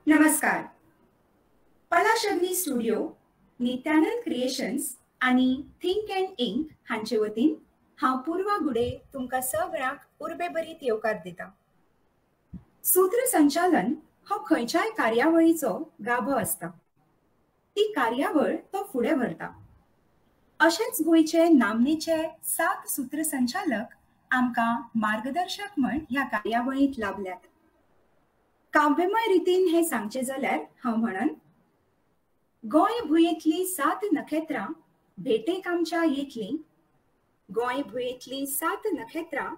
नमस्कार. पलाश अग्नी studio, Nityanand creations आनी think and ink हांचे वतीन हांव पूर्वा गुडे तुमकां सगळ्यांक उर्बेभरीत येवकार दिता. सूत्रसंचालन हो खंयच्याय कार्यावळीचो गाभो आसता. ती कार्यावळ तो फुडें व्हरता. अशेंच गोंयचे नामनेचे 7 सूत्रसंचालक आमकां मार्गदर्शक म्हण ह्या कार्यावळींत लाभल्यात. काव्यमय रितीन हें सांगचें जाल्यार हांव म्हणन, गोंय भुंयेंतलीं 7 नखेत्रां भेटेक आमच्या येतलीं, गोंय भुंयेंतलीं 7 नखेत्रां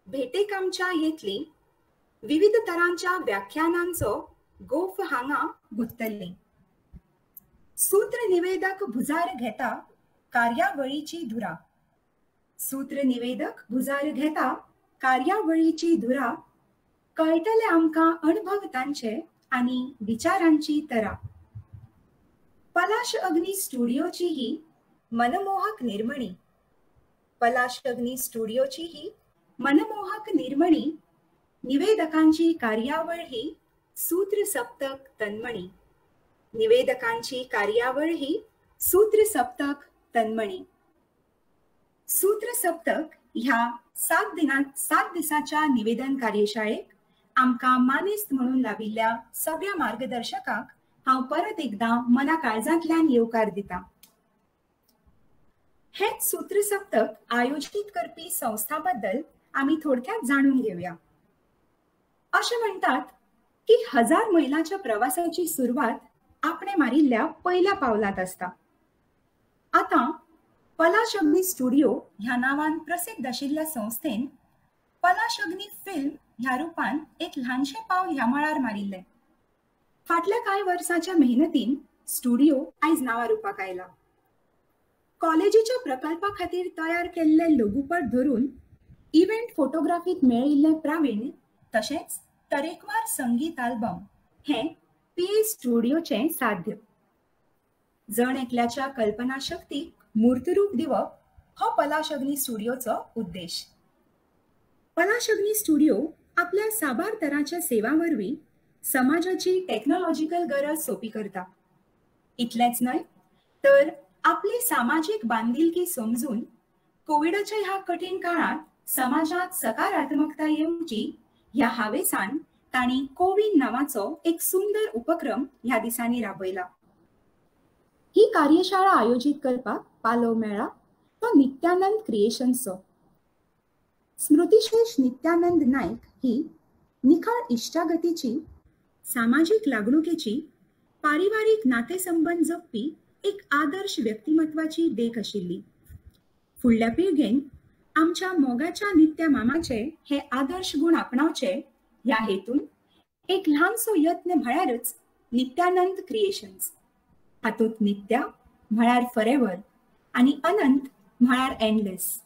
भेटेक आमच्या येतलीं, विविध तरांच्या व्याख्यानांचो गोफ हांगा गुंतल्लीं. सूत्र निवेदक भुजार घेता कार्यावळीची धुरा, सूत्र निवेदक भुजार घेता कार्यावळीची धुरा, कळटले आमकां अणभव तांचे आनी विचारांची तरा. पलाश अग्नी स्टुडियोची ही मनमोहक निर्मणी, पलाश अग्नी स्टुडियोची ही मनमोहक निर्मणी, निवेदकांची कार्यावळ ही सूत्र सप्तक तन्मणी, निवेदकांची कार्यावळ ही सूत्र सप्तक तन्मणी. सूत्र सप्तक ह्या 7 दिसाच्या निवेदन कार्यशाळेक आमकां मानेस्त म्हणून लाभिल्ल्या सगळ्या मार्गदर्शकांक हांव परत एकदां मना काळजांतल्यान येवकार दिता. हेच सूत्र सप्तक आयोजीत करपी संस्था बद्दल आमी थोडक्यात जाणून घेवया. अशें म्हणटात की 1000 मैलाच्या प्रवासाची सुरवात आपणे मारिल्ल्या पयल्या पावलांत आसता. आतां पलाश अग्नी स्टुडियो ह्या नांवान प्रसिद्ध आशिल्ल्या संस्थेन पलाश अग्नी फिल्म ह्या रुपान एक ल्हानशें पावल ह्या मळार मारिल्लें. फाटल्या कांय वर्सांच्या मेहनतीन स्टुडियो आयज नांवा रुपाक आयला. कॉलेजीच्या प्रकल्पा खातीर तयार केल्ले लघुपट धरून इव्हेंट फोटोग्राफीत मेळिल्लें प्राविण्य तशेंच तरेकवार संगीत आल्बम हें पीए स्टुडियोचें साध्य. जण एकल्याच्या कल्पना शक्तीक मूर्तरूप दिवप हो पलाश अग्नी स्टुडियोचो उद्देश. पलाश अग्नी स्टुडियो आपल्या साबार तरांच्या सेवां वरवीं समाजाची टॅक्नॉलॉजिकल गरज सोंपी करता. इतलेंच न्हय तर आपली सामाजीक बांदिलकी समजून कोविडाच्या ह्या कठीण काळांत समाजांत सकारात्मकता येवची ह्या हावेसान तांणी कोविन नांवाचो एक सुंदर उपक्रम ह्या दिसांनी राबयला. ही कार्यशाळा आयोजीत करपाक पालव मेळ्ळा तो नित्यानंद क्रिएशन्सचो. स्मृतिशेष नित्यानंद नायक ही निखळ इश्टागतीची, सामाजीक लागणुकेची, पारिवारीक नातेसंबंद जपपी एक आदर्श व्यक्तिमत्वाची देख आशिल्ली. फुडल्या पिळगेन आमच्या मोगाच्या नित्या मामाचे हे आदर्श गुण आपणावचे ह्या हेतून एक ल्हानसो यत्न म्हळ्यारच नित्यानंद क्रिएशन्स. हातूंत नित्या म्हळ्यार फॉरएवर आनी अनंत म्हळ्यार एंडलेस.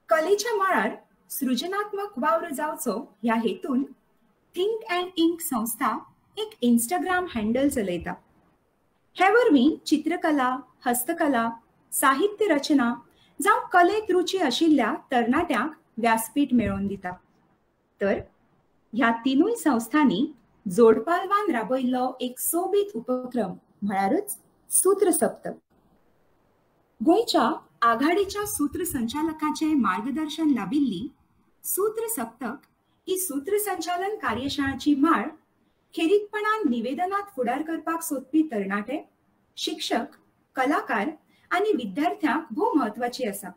कलेच्या मळार सृजनात्मक वावर जावचो ह्या हेतून थिंक अँड इंक संस्था एक इंस्टाग्राम हँडल चलयता. हे वरवीं चित्रकला, हस्तकला, साहित्य रचना जावं कलेंत रुची आशिल्ल्या तरणाट्यांक व्यासपीठ मेळोवन दिता. तर ह्या तिनूय संस्थांनी जोडपालवान राबयल्लो एक सोबीत उपक्रम म्हळ्यारच सूत्र सप्तक. गोंयच्या आघाडीच्या सूत्रसंचालकाचें मार्गदर्शन लाभिल्ली सूत्र सप्तक ही सूत्रसंचालन कार्यशाळेची माळ खेरीतपणान निवेदनात फुडार करपाक सोदपी तरणाटे, शिक्षक, कलाकार आनी विद्यार्थ्यांक भोव म्हत्वाची आसा.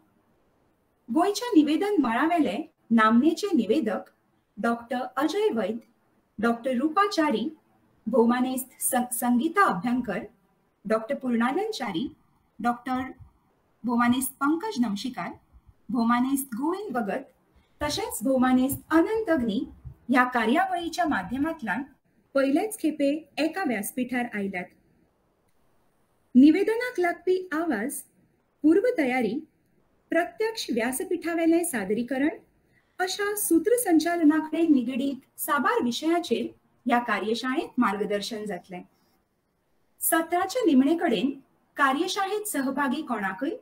गोंयच्या निवेदन मळावेले नामनेचे निवेदक डॉक्टर अजय वैद्य, डॉक्टर रुपा च्यारी, भोवमानेस्त संगीता अभ्यंकर, डॉक्टर पूर्णानंद च्यारी, डॉक्टर भोवमानेस्त पंकज नमशीकार, भोवमानेस्त गोविंद भगत तशेंच भोवमानेस्त अनंत अग्नी ह्या कार्यावळीच्या माध्यमांतल्यान पयलेच खेपे एका व्यासपीठार आयल्यात. निवेदनाक लागपी आवाज, पूर्वतयारी, प्रत्यक्ष व्यासपीठावेलें सादरीकरण अशा सूत्रसंचालना कडेन निगडीत साबार विशयाचेर ह्या कार्यशाळेंत मार्गदर्शन जातलें. सत्राच्या निमणे कडेन कार्यशाळेंत सहभागी कोणाकय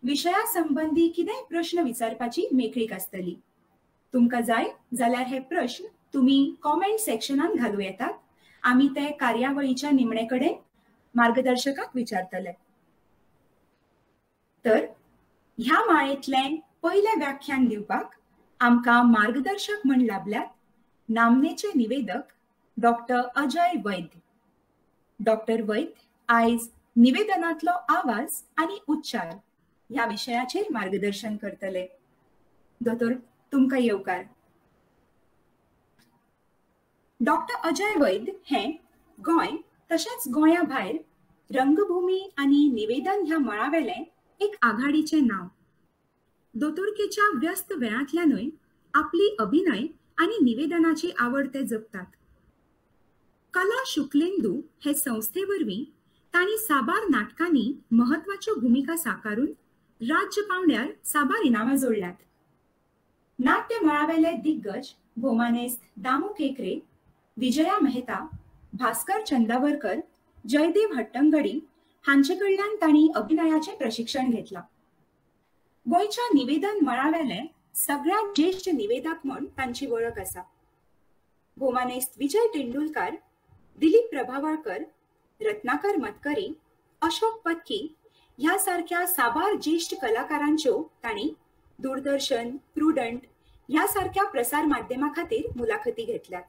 विशया संबंदी कितेंय प्रश्न विचारपाची मेकळीक आसतली. तुमकां जाय जाल्यार हे प्रश्न तुमी कॉमेंट सेक्शनान घालूं येतात आमी ते कार्यावळीच्या निमणे कडेन मार्गदर्शकाक विचारतले. तर ह्या माळेंतलें पयलें व्याख्यान दिवपाक आमकां मार्गदर्शक म्हण लाभल्यात नामनेचे निवेदक डॉक्टर अजय वैद्य. डॉक्टर वैद्य आयज निवेदनांतलो आवाज आनी उच्चार ह्या विशयाचेर मार्गदर्शन करतले. दोतोर, तुमकां येवकार. डॉक्टर अजय वैद्य हे गोंय तशेंच गोंया भायर रंगभूमी आनी निवेदन ह्या मळावेलें एक आघाडीचें नांव. दोतोरकेच्या व्यस्त वेळांतल्यानूय आपली अभिनय आनी निवेदनाची आवड ते जपतात. कला शुक्लेंदू हे संस्थे वरवीं तांणी साबार नाटकांनी म्हत्वाच्यो भुमिका साकारून राज्य पांवड्यार साबार इनामां जोडल्यात. नाट्य मळावेले दिग्गज भोमानेस्त दामू केकरे, विजया मेहता, भास्कर चंदावरकर, जयदेव हट्टंगडी हांचे कडल्यान तांणी अभिनयाचें प्रशिक्षण घेतलां. गोंयच्या निवेदन मळावेले सगळ्यांत ज्येश्ठ निवेदक म्हूण तांची वळख आसा. भोमानेस्त विजय तेंडुलकार, दिलीप प्रभावळकर, रत्नाकर मतकरी, अशोक पत्की ह्या सारक्या साबार ज्येश्ठ कलाकारांच्यो तांणी दूरदर्शन, प्रुडंट ह्या सारक्या प्रसार माध्यमा खातीर मुलाखती घेतल्यात.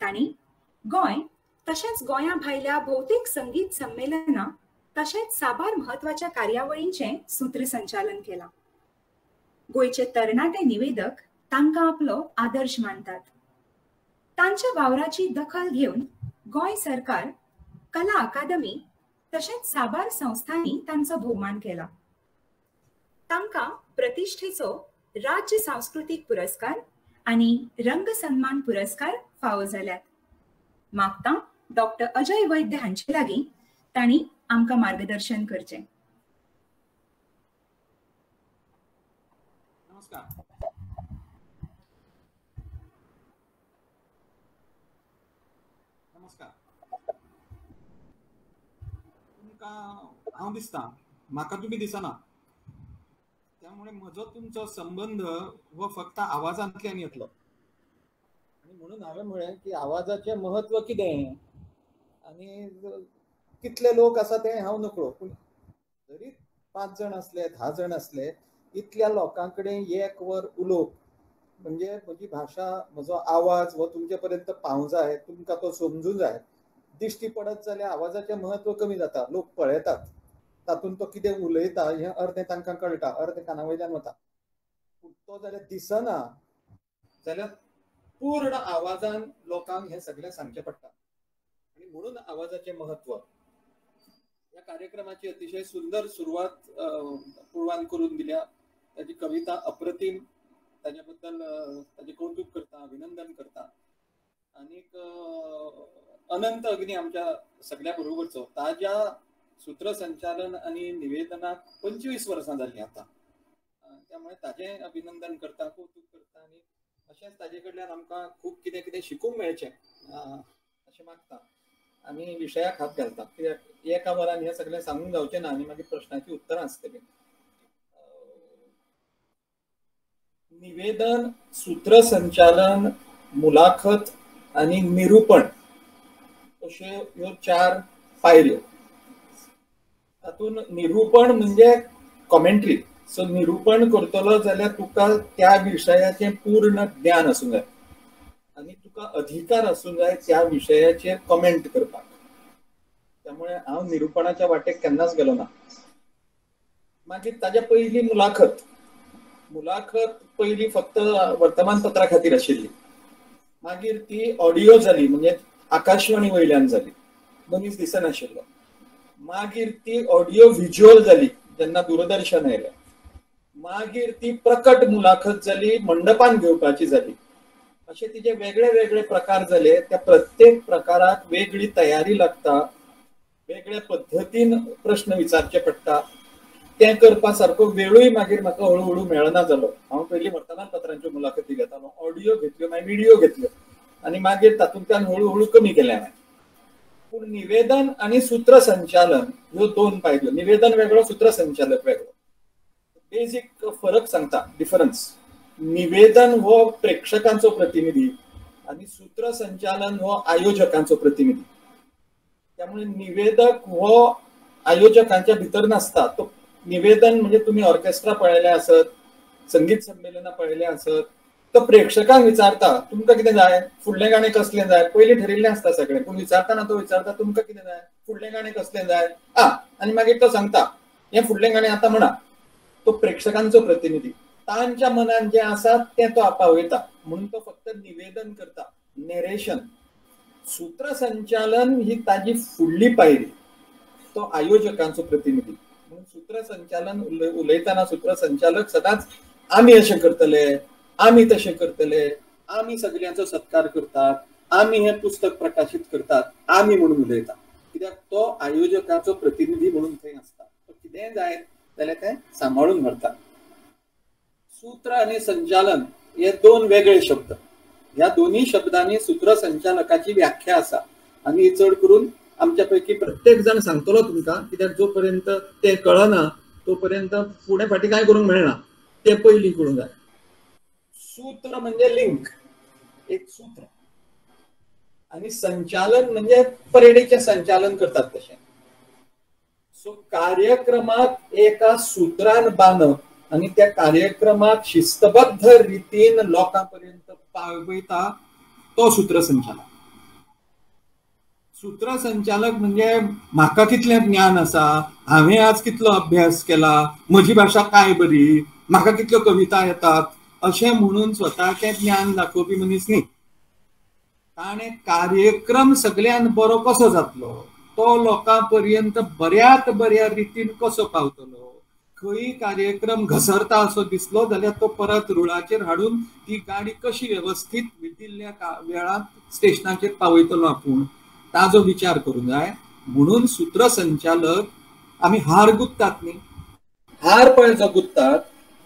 तांणी गोंय तशेंच गोंया भायल्या भोवतेक संगीत संमेलनां तशेंच साबार म्हत्वाच्या कार्यावळींचें सूत्रसंचालन केलां. गोंयचे तरणाटे निवेदक तांकां आपलो आदर्श मानतात. तांच्या वावराची दखल घेवन गोंय सरकार, कला अकादमी तशेंच साबार संस्थांनी तांचो भोवमान केला. तांकां प्रतिश्ठेचो राज्य सांस्कृतीक पुरस्कार आनी रंग सन्मान पुरस्कार फावो जाल्यात. मागता डॉक्टर अजय वैद्य हांचे लागीं तांणी आमकां मार्गदर्शन करचें. नमस्कार. नमस्कार. तुमकां हांव दिसता, म्हाका तुमी दिसना, त्यामुळे म्हजो तुमचो संबंध हो फक्त आवाजांतल्यान येतलो. आनी म्हणून हांवें म्हळें की आवाजाचें म्हत्व कितें आनी कितले लोक आसा ते हांव नकळो, पूण जरी 5 जाण आसले, 10 जाण आसले, इतल्या लोकां कडेन एक वर उलोवप म्हणजे म्हजी भाशा, म्हजो आवाज हो तुमचे पर्यंत पावूंक जाय, तुमकां तो समजूंक जाय. दिश्टी पडत जाल्यार आवाजाचें म्हत्व कमी जाता, लोक पळयतात, तातूंत तो कितें उलयता हें अर्दें तांकां कळटा, अर्दें काना वयल्यान वता. पूण तो जाल्यार दिसना जाल्यार पूर्ण आवाजान लोकांक हें सगळें सांगचें पडटा. आनी म्हणून आवाजाचें म्हत्व. ह्या कार्यक्रमाची अतिशय सुंदर सुरवात पूर्वान करून दिल्या. ताची कविता अप्रतिम, ताच्या बद्दल ताचें कौतुक करता, अभिनंदन करता. आनीक अनंत अग्नी आमच्या सगळ्या बरोबरचो, ताज्या सूत्रसंचालन आनी निवेदनाक 25 वर्सां जालीं आतां, त्यामुळे ताजें अभिनंदन करता, कौतुक करता. आनी अशेंच ताजे कडल्यान आमकां खूब कितें कितें शिकूंक मेळचें अशें मागता आनी विशयाक हात घालता. कित्याक एका वरान हें सगळें सांगूंक जावचें ना आनी मागीर प्रश्नाची उत्तरां आसतलीं. निवेदन, सूत्रसंचालन, मुलाखत आनी निरूपण अश्यो ह्यो 4 पायऱ्यो. तातूंत निरूपण म्हणजे कॉमेंट्री. सो निरूपण करतलो जाल्यार तुका त्या विशयाचें पूर्ण ज्ञान आसूंक जाय आनी तुका अधिकार आसूंक जाय त्या विशयाचेर कॉमेंट करपाक. त्यामुळे हांव निरूपणाच्या वाटेक केन्नाच गेलो ना. मागीर ताज्या पयलीं मुलाखत. मुलाखत पयलीं फक्त वर्तमानपत्रा खातीर आशिल्ली, मागीर ती ऑडियो जाली, म्हणजे आकाशवाणी वयल्यान जाली, मनीस दिसनाशिल्लो. मागीर ती ऑडियो व्हिज्युअल जाली जेन्ना दूरदर्शन आयलें. मागीर ती प्रकट मुलाखत जाली, मंडपान घेवपाची जाली. अशे तिचे वेगळे वेगळे प्रकार जाले. त्या प्रत्येक प्रकाराक वेगळी तयारी लागता, वेगळ्या पद्दतीन प्रश्न विचारचे पडटा. तें करपा सारको वेळूय मागीर म्हाका हळू हळू मेळना जालो. हांव पयलीं वर्तमानपत्रांच्यो मुलाखती घेतालो, ऑडियो घेतल्यो, मागीर व्हिडियो घेतल्यो आनी मागीर तातूंतल्यान हळू हळू कमी केलें हांवें. पूण निवेदन आनी सूत्रसंचालन ह्यो 2 पायऱ्यो. निवेदन वेगळो, सूत्रसंचालक वेगळो. बेजीक फरक सांगता, डिफरन्स. निवेदन हो प्रेक्षकांचो प्रतिनिधी आनी सूत्रसंचालन हो आयोजकांचो प्रतिनिधी. त्यामुळे निवेदक हो आयोजकांच्या भितर नासता. तो निवेदन म्हणजे तुम्ही ऑर्केस्ट्रा पळयलें आसत, संगीत संमेलनां पळयलें आसत, तो प्रेक्षकांक विचारता तुमकां कितें जाय, फुडलें गाणें कसलें जाय, पयलीं ठरिल्लें आसता सगळें, पूण विचारतना तो विचारता तुमकां कितें जाय, फुडलें गाणें कसलें जाय, आ आनी मागीर तो सांगता हें फुडलें गाणें आतां म्हणा. तो प्रेक्षकांचो प्रतिनिधी, तांच्या मनान जें आसा तें तो पावयता, म्हणून तो फक्त निवेदन करता, नॅरेशन. सूत्रसंचालन ही ताजी फुडली पायरी, तो आयोजकांचो प्रतिनिधी. म्हणून सूत्रसंचालन उलयतना सूत्रसंचालक सदांच आमी अशें करतले, आमी तशें करतले, आमी सगळ्यांचो सत्कार करतात, आमी हें पुस्तक प्रकाशीत करतात, आमी म्हणून उलयता. कित्याक तो आयोजकाचो प्रतिनिधी म्हणून थंय आसता. तो कितेंय जायत जाल्यार तें सांबाळून व्हरता. सूत्र आनी संचालन हे दोन वेगळे शब्द. ह्या दोन्ही शब्दांनी सूत्रसंचालकाची व्याख्या आसा आनी चड करून आमच्या पैकी प्रत्येक जाण सांगतलो तुमकां, कित्याक जो पर्यंत तें कळना तोपर्यंत फुडें फाटीं कांय करूंक मेळना, तें पयलीं करूंक जाय. सूत्र म्हणजे लिंक, एक सूत्र, आनी संचालन म्हणजे परेडीचें संचालन करतात तशें. सो कार्यक्रमाक एका सुत्रान बांदप आनी त्या कार्यक्रमाक शिस्तबद्ध रितीन लोकां पर्यंत पावयता तो सूत्रसंचालक. सूत्रसंचालक म्हणजे म्हाका कितलें ज्ञान आसा, हांवें आज कितलो अभ्यास केला, म्हजी भाशा काय बरी, म्हाका कितल्यो कविता येतात, अशें म्हणून स्वताचें ज्ञान दाखोवपी मनीस न्ही. ताणें कार्यक्रम सगळ्यान बरो कसो जातलो, तो लोकां पर्यंत बऱ्यात बऱ्या रितीन कसो पावतलो, खंय कार्यक्रम घसरता असो दिसलो जाल्यार तो परत रुळाचेर हाडून ती गाडी कशी वेवस्थीत दिल्ल्या वेळांत स्टेशनाचेर पावयतलो आपूण, ताजो विचार करूंक जाय. म्हणून सूत्रसंचालक आमी हार गुंततात न्ही, हार पळय जो गुंततात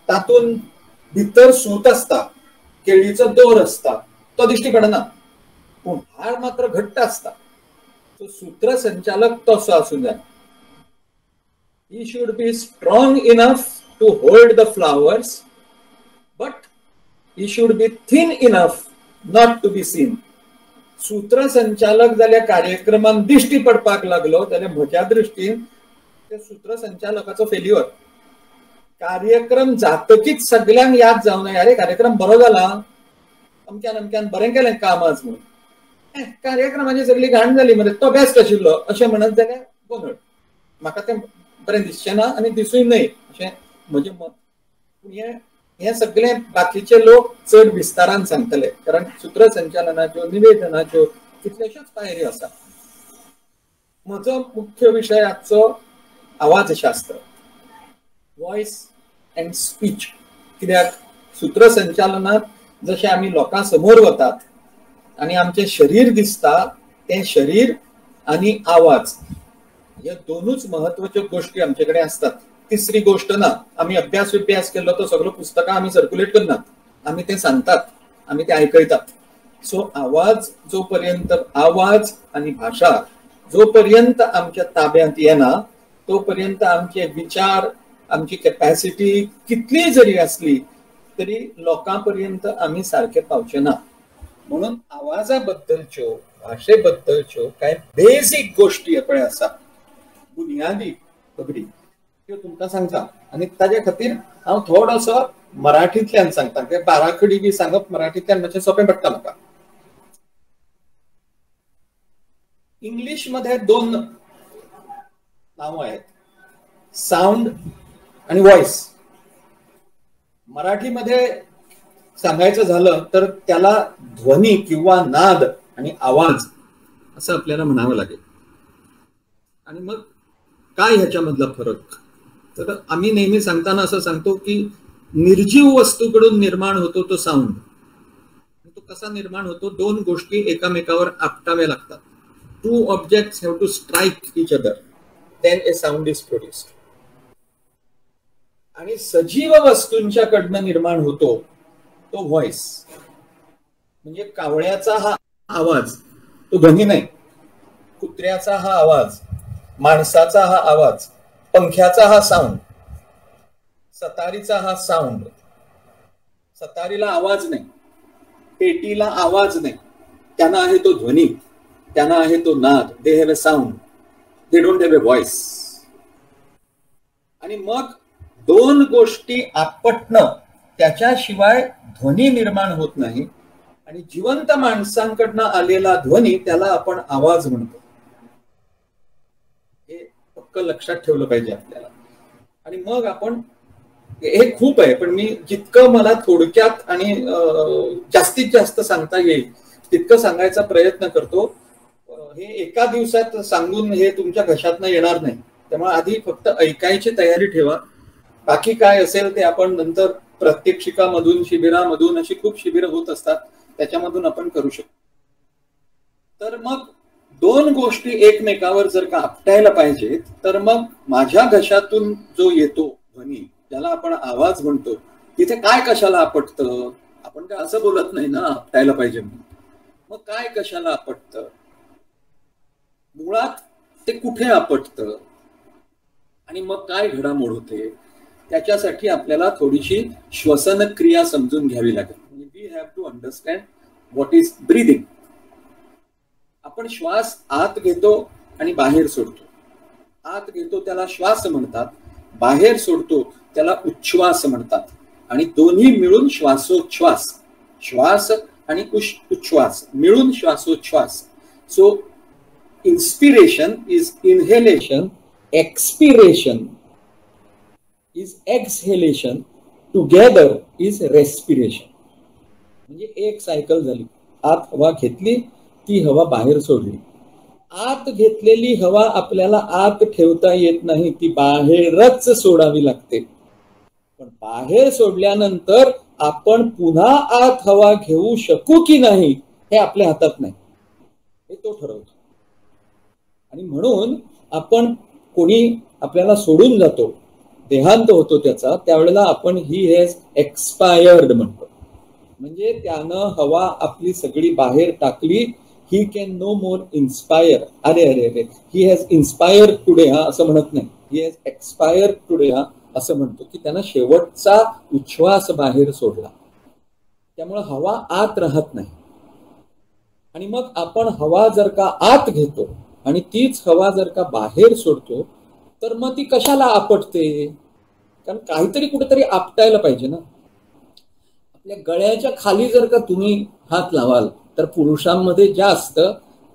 तातूंत भितर सूत आसता, केळीचो दोर आसता, तो दिश्टी पडना, पूण हार मात्र घट्ट आसता. सो सूत्रसंचालक तसो आसूंक जाय. He should be strong enough to hold the flowers, but he should be thin enough not to be seen. सूत्रसंचालक जाल्यार कार्यक्रमान दिश्टी पडपाक लागलो जाल्यार म्हज्या दृश्टीन ते सूत्रसंचालकाचो फेल्युअर. कार्यक्रम जातकीच सगळ्यांक याद जावं नये, अरे कार्यक्रम बरो जाला, अमक्यान अमक्यान बरें केलें काम आज म्हणून, कार्यक्रमाची सगळी घाण जाली मरे, तो बेस्ट आशिल्लो अशें म्हणत जाल्यार गोंदळ. म्हाका तें बरें दिसचें ना आनी दिसूय न्हय अशें म्हजें मत. पूण हें सगळें बाकीचे लोक चड विस्तारान सांगतले, कारण सूत्रसंचालनाच्यो, निवेदनाच्यो कितल्योश्योच पायऱ्यो आसा. म्हजो मुख्य विशय आजचो आवाजशास्त्र, वॉयस अँड स्पीच. कित्याक सूत्रसंचालनात जशें आमी लोकां समोर वतात आनी आमचें शरीर दिसता, तें शरीर आनी आवाज ह्यो दोनूच महत्वाच्यो गोश्टी आमचे कडेन आसतात. तिसरी गोश्ट ना. आमी अभ्यास विभ्यास केल्लो तो सगळो पुस्तकां आमी सर्क्युलेट करनात, आमी तें सांगतात, आमी तें आयकयतात. सो आवाज जो पर्यंत, आवाज आनी भाशा जो पर्यंत आमच्या ताब्यांत येना तो पर्यंत आमचे विचार, आमची कॅपॅसिटी कितली जरी आसली तरी लोकां पर्यंत आमी सारके पावचे ना. म्हणून आवाजा बद्दलच्यो, भाशे बद्दलच्यो कांय बेसीक गोश्टी पळय आसा, बुनियादी खबरी, त्यो तुमकां सांगता. आनी ताजे खातीर हांव थोडोसो मराठींतल्यान सांगता, कित्याक बाराखडी बी सांगप मराठींतल्यान मातशें सोंपें पडटा म्हाका. इंग्लीशमध्ये दोन नांवां आहेत, साऊंड आणि व्हॉइस. मराठीमध्ये सांगायचं झालं तर त्याला ध्वनी किंवा नाद आणि आवाज असं आपल्याला म्हणावं लागेल. आणि मग काय ह्याच्यामधला फरक, तर आम्ही नेहमी सांगताना असं सांगतो की निर्जीव वस्तूकडून निर्माण होतो तो साऊंड. तो कसा निर्माण होतो, दोन गोष्टी एकामेकावर आपटाव्या लागतात. Two objects have to strike each other, then a sound is produced. आणि सजीव वस्तूंच्याकडनं निर्माण होतो तो व्हॉइस. म्हणजे कावळ्याचा हा आवाज तो ध्वनी नाही, कुत्र्याचा हा आवाज, माणसाचा हा आवाज, पंख्याचा हा साऊंड, सतारीचा हा साऊंड. सतारीला आवाज नाही, पेटीला आवाज नाही, त्यांना आहे तो ध्वनी, त्यांना आहे तो नाद. They have a sound, they don't have a voice. आणि मग दोन गोष्टी आपटणं, त्याच्याशिवाय ध्वनी निर्माण होत नाही. आणि जिवंत माणसांकडनं आलेला ध्वनी त्याला आपण आवाज म्हणतो. हे पक्क लक्षात ठेवलं पाहिजे आपल्याला. आणि मग आपण हे खूप आहे, पण मी जितकं मला थोडक्यात आणि जास्तीत जास्त सांगता येईल तितकं सांगायचा प्रयत्न करतो. हे एका दिवसात सांगून हे तुमच्या घशातनं येणार नाही, त्यामुळे आधी फक्त ऐकायची तयारी ठेवा. बाकी काय असेल ते आपण नंतर प्रात्यक्षिकामधून, शिबिरामधून, अशी खूप शिबिरं होत असतात त्याच्यामधून आपण करू शकतो. तर मग दोन गोष्टी एकमेकावर जर का आपटायला पाहिजेत तर मग माझ्या घशातून जो येतो ध्वनी, ज्याला आपण आवाज म्हणतो, तिथे काय कशाला आपटतं? आपण काय असं बोलत नाही ना आपटायला पाहिजे म्हणून. मग काय कशाला आपटतं, मुळात ते कुठे आपटतं आणि मग काय घडामोड होते, त्याच्यासाठी आपल्याला थोडीशी श्वसन क्रिया समजून घ्यावी लागेल. We have to understand what is breathing. आपण श्वास आत घेतो आणि बाहेर सोडतो. आत घेतो त्याला श्वास म्हणतात, बाहेर सोडतो त्याला उच्छ्वास म्हणतात. आणि दोन्ही मिळून श्वासोच्छ्वास, श्वास आणि उच्छ्वास मिळून श्वासोच्छ्वास. So inspiration is inhalation, expiration is exhalation, together is respiration. म्हणजे एक सायकल झाली. आत हवा घेतली, ती हवा बाहेर सोडली. आत घेतलेली हवा आपल्याला आत ठेवता येत नाही, ती बाहेरच सोडावी लागते. पण बाहेर सोडल्यानंतर आपण पुन्हा आत हवा घेऊ शकू की नाही हे आपल्या हातात नाही, हे तो ठरवतो. आणि म्हणून आपण कोणी आपल्याला सोडून जातो, देहांत होतो त्याचा, त्यावेळेला आपण he has expired म्हणतो. म्हणजे त्यानं हवा आपली सगळी बाहेर टाकली. He can no more inspire. अरे अरे अरे, he has inspired today हा असं म्हणत नाही, he has expired today हा असं म्हणतो, की त्यानं शेवटचा उच्छ्वास बाहेर सोडला. त्यामुळे हवा आत राहत नाही. आणि मग आपण हवा जर का आत घेतो आणि तीच हवा जर का बाहेर सोडतो तर मग ती कशाला आपटते? कारण काहीतरी कुठेतरी आपटायला पाहिजे ना. आपल्या गळ्याच्या खाली जर का तुम्ही हात लावाल तर पुरुषांमध्ये जास्त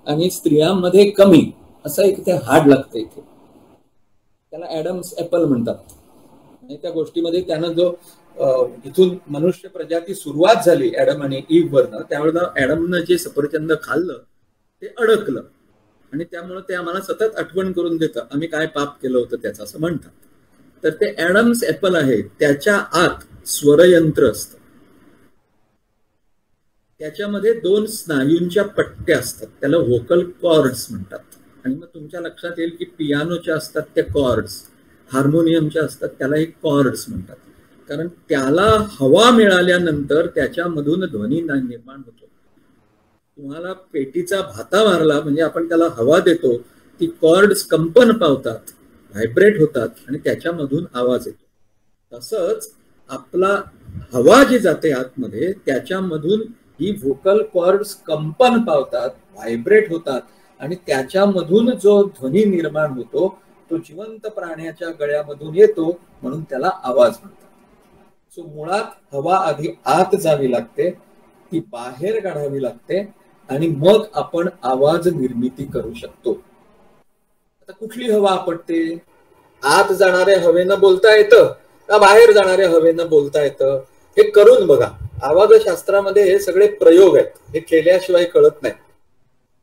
आणि स्त्रियांमध्ये कमी असं एक ते हाड लागतं इथे. त्याला ॲडम्स ॲपल म्हणतात. आणि त्या गोष्टीमध्ये त्यानं जो इथून मनुष्य प्रजाती सुरुवात झाली ॲडम आणि ईव्ह वरनं, त्यावेळेला ॲडमनं जे सफरचंद खाल्लं ते अडकलं आणि त्यामुळे ते आम्हाला सतत आठवण करून देतं आम्ही काय पाप केलं होतं त्याचं, असं म्हणतात. तर ते ॲडम्स ॲपल आहे, त्याच्या आत स्वरयंत्र असतं, त्याच्यामध्ये दोन स्नायूंच्या पट्ट्या असतात, त्याला व्होकल कॉर्ड्स म्हणतात. आणि मग तुमच्या लक्षात येईल की पियानोच्या असतात त्या कॉर्ड्स, हार्मोनियमच्या असतात त्याला एक कॉर्ड्स म्हणतात. कारण त्याला हवा मिळाल्यानंतर त्याच्यामधून ध्वनी निर्माण होतो. तुम्हाला पेटीचा भाता मारला म्हणजे आपण त्याला हवा देतो, ती कॉर्ड्स कंपन पावतात, व्हायब्रेट होतात आणि त्याच्यामधून आवाज येतो. तसंच आपला हवा जी जाते आतमध्ये त्याच्यामधून ही व्होकल कॉर्ड्स कंपन पावतात, व्हायब्रेट होतात आणि त्याच्यामधून जो ध्वनी निर्माण होतो तो जिवंत प्राण्याच्या गळ्यामधून येतो, म्हणून त्याला आवाज म्हणतात. सो मुळात हवा आधी आत जावी लागते, ती बाहेर काढावी लागते आणि मग आपण आवाज निर्मिती करू शकतो. आता कुठली हवा आपटते? आत जाणाऱ्या हवेनं बोलता येतं का बाहेर जाणाऱ्या हवेनं बोलता येतं? हे करून बघा. आवाजशास्त्रामध्ये हे सगळे प्रयोग आहेत, हे केल्याशिवाय कळत नाही.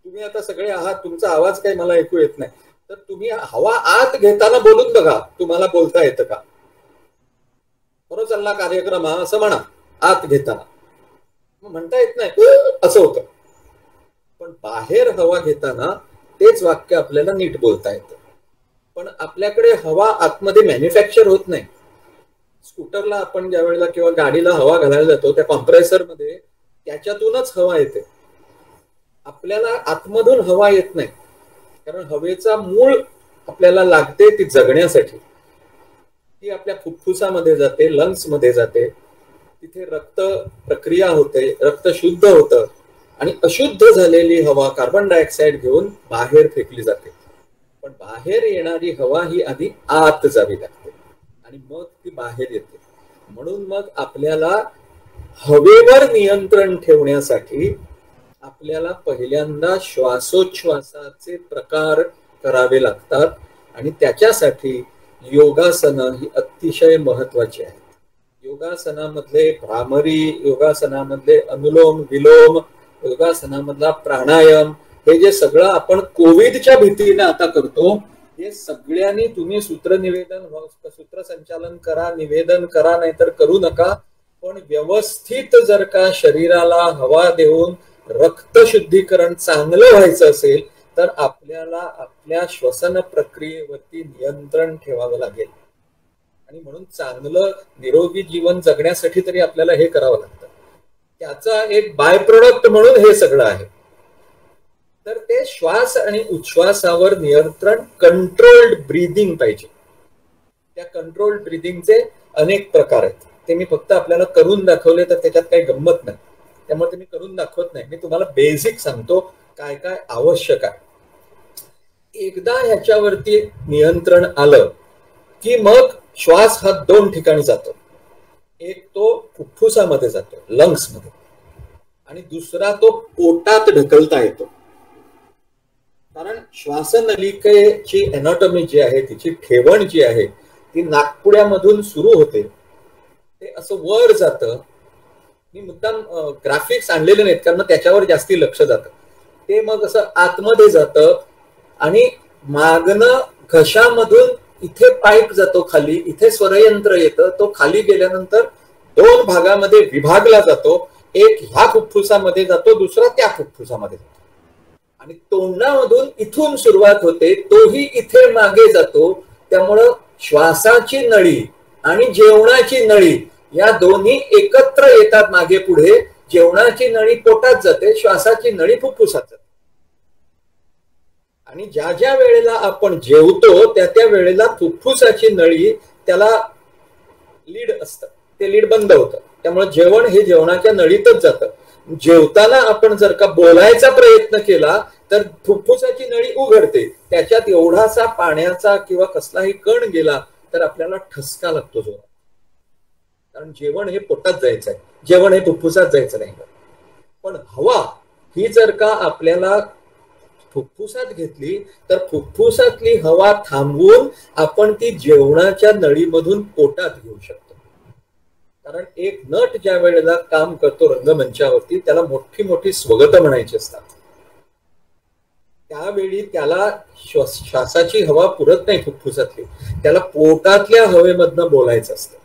तुम्ही आता सगळे आहात, तुमचा आवाज काही मला ऐकू येत नाही, तर तुम्ही हवा आत घेताना बोलून बघा, तुम्हाला बोलता येतं का? बरोबर चालला कार्यक्रम हा असं म्हणा आत घेताना, म्हणता येत नाही असं होतं. पण बाहेर हवा घेताना तेच वाक्य आपल्याला नीट बोलता येतं. पण आपल्याकडे हवा आतमध्ये मॅन्युफॅक्चर होत नाही. स्कूटरला आपण ज्या वेळेला किंवा गाडीला हवा घालायला जातो त्या कॉम्प्रेसरमध्ये त्याच्यातूनच हवा येते, आपल्याला आतमधून हवा येत नाही. कारण हवेचा मूळ आपल्याला लागते ती जगण्यासाठी, ती आपल्या फुफ्फुसामध्ये जाते, लंग्स मध्ये जाते, तिथे रक्त प्रक्रिया होते, रक्त शुद्ध होतं आणि अशुद्ध झालेली हवा कार्बन डायऑक्साईड घेऊन बाहेर फेकली जाते. पण बाहेर येणारी हवा ही आधी आत जावी लागते आणि मग ती बाहेर येते. म्हणून मग आपल्याला हवेवर नियंत्रण ठेवण्यासाठी आपल्याला पहिल्यांदा श्वासोच्छ्वासाचे प्रकार करावे लागतात आणि त्याच्यासाठी योगासनं ही अतिशय महत्वाची आहेत. योगासनामधले भ्रामरी, योगासनामधले अनुलोम विलोम, योगासनामधला प्राणायाम, हे जे सगळं आपण कोविडच्या भीतीने आता करतो, हे सगळ्यांनी तुम्ही सूत्रनिवेदन, सूत्रसंचालन करा, निवेदन करा, नाहीतर करू नका, पण व्यवस्थित जर का शरीराला हवा देऊन रक्तशुद्धीकरण चांगलं व्हायचं असेल तर आपल्याला आपल्या श्वसन प्रक्रियेवरती नियंत्रण ठेवावं लागेल. आणि म्हणून चांगलं निरोगी जीवन जगण्यासाठी तरी आपल्याला हे करावं लागतं. त्याचा एक बाय प्रोडक्ट म्हणून हे सगळं आहे. तर ते श्वास आणि उच्छ्वासावर नियंत्रण, कंट्रोल्ड ब्रीदिंग पाहिजे. त्या कंट्रोल्ड ब्रीदिंगचे अनेक प्रकार आहेत, ते मी फक्त आपल्याला करून दाखवले तर त्याच्यात काही गंमत नाही, त्यामुळे ते मी करून दाखवत नाही. मी तुम्हाला बेसिक सांगतो काय काय आवश्यक आहे. एकदा ह्याच्यावरती नियंत्रण आलं की मग श्वास हा दोन ठिकाणी जातो. एक तो फुफ्फुसामध्ये जातो, लंग्स मध्ये, आणि दुसरा तो पोटात ढकलता येतो. कारण श्वासनलिकेची एनाटॉमी जी आहे, तिची ठेवण जी आहे ती नाकपुड्यामधून सुरू होते, ते असं वर जातं. मी मुद्दाम ग्राफिक्स आणलेले नाहीत कारण त्याच्यावर जास्ती लक्ष जातं. ते मग असं आतमध्ये जातं आणि मागणं घशामधून इथे पाईप जातो खाली, इथे स्वरयंत्र येतं. तो खाली गेल्यानंतर दोन भागामध्ये विभागला जातो, एक ह्या फुफ्फुसामध्ये जातो, दुसरा त्या फुफ्फुसामध्ये जातो. आणि तोंडामधून इथून सुरुवात होते, तोही इथे मागे जातो. त्यामुळं श्वासाची नळी आणि जेवणाची नळी या दोन्ही एकत्र येतात मागे पुढे. जेवणाची नळी पोटात जाते, श्वासाची नळी फुफ्फुसात जाते. आणि ज्या ज्या वेळेला आपण जेवतो त्या त्या वेळेला फुफ्फुसाची नळी, त्याला लीड असतं, ते लीड बंद होतं. त्यामुळे जेवण हे जेवणाच्या नळीतच जातं. जेवताना आपण जर का बोलायचा प्रयत्न केला तर फुफ्फुसाची नळी उघडते, त्याच्यात एवढासा पाण्याचा किंवा कसलाही कण गेला तर आपल्याला ठसका लागतो जोरात. कारण जेवण हे पोटात जायचं आहे, जेवण हे फुफ्फुसात जायचं नाही. पण हवा ही जर का आपल्याला फुफ्फुसात घेतली तर फुफ्फुसातली हवा थांबवून आपण ती जेवणाच्या नळीमधून पोटात घेऊ शकतो. कारण एक नट ज्या वेळेला काम करतो रंगमंचावरती, त्याला मोठी मोठी स्वगत म्हणायची असतात. त्यावेळी त्याला श्वासाची हवा पुरत नाही फुफ्फुसातली, त्याला पोटातल्या हवेमधनं बोलायचं असतं.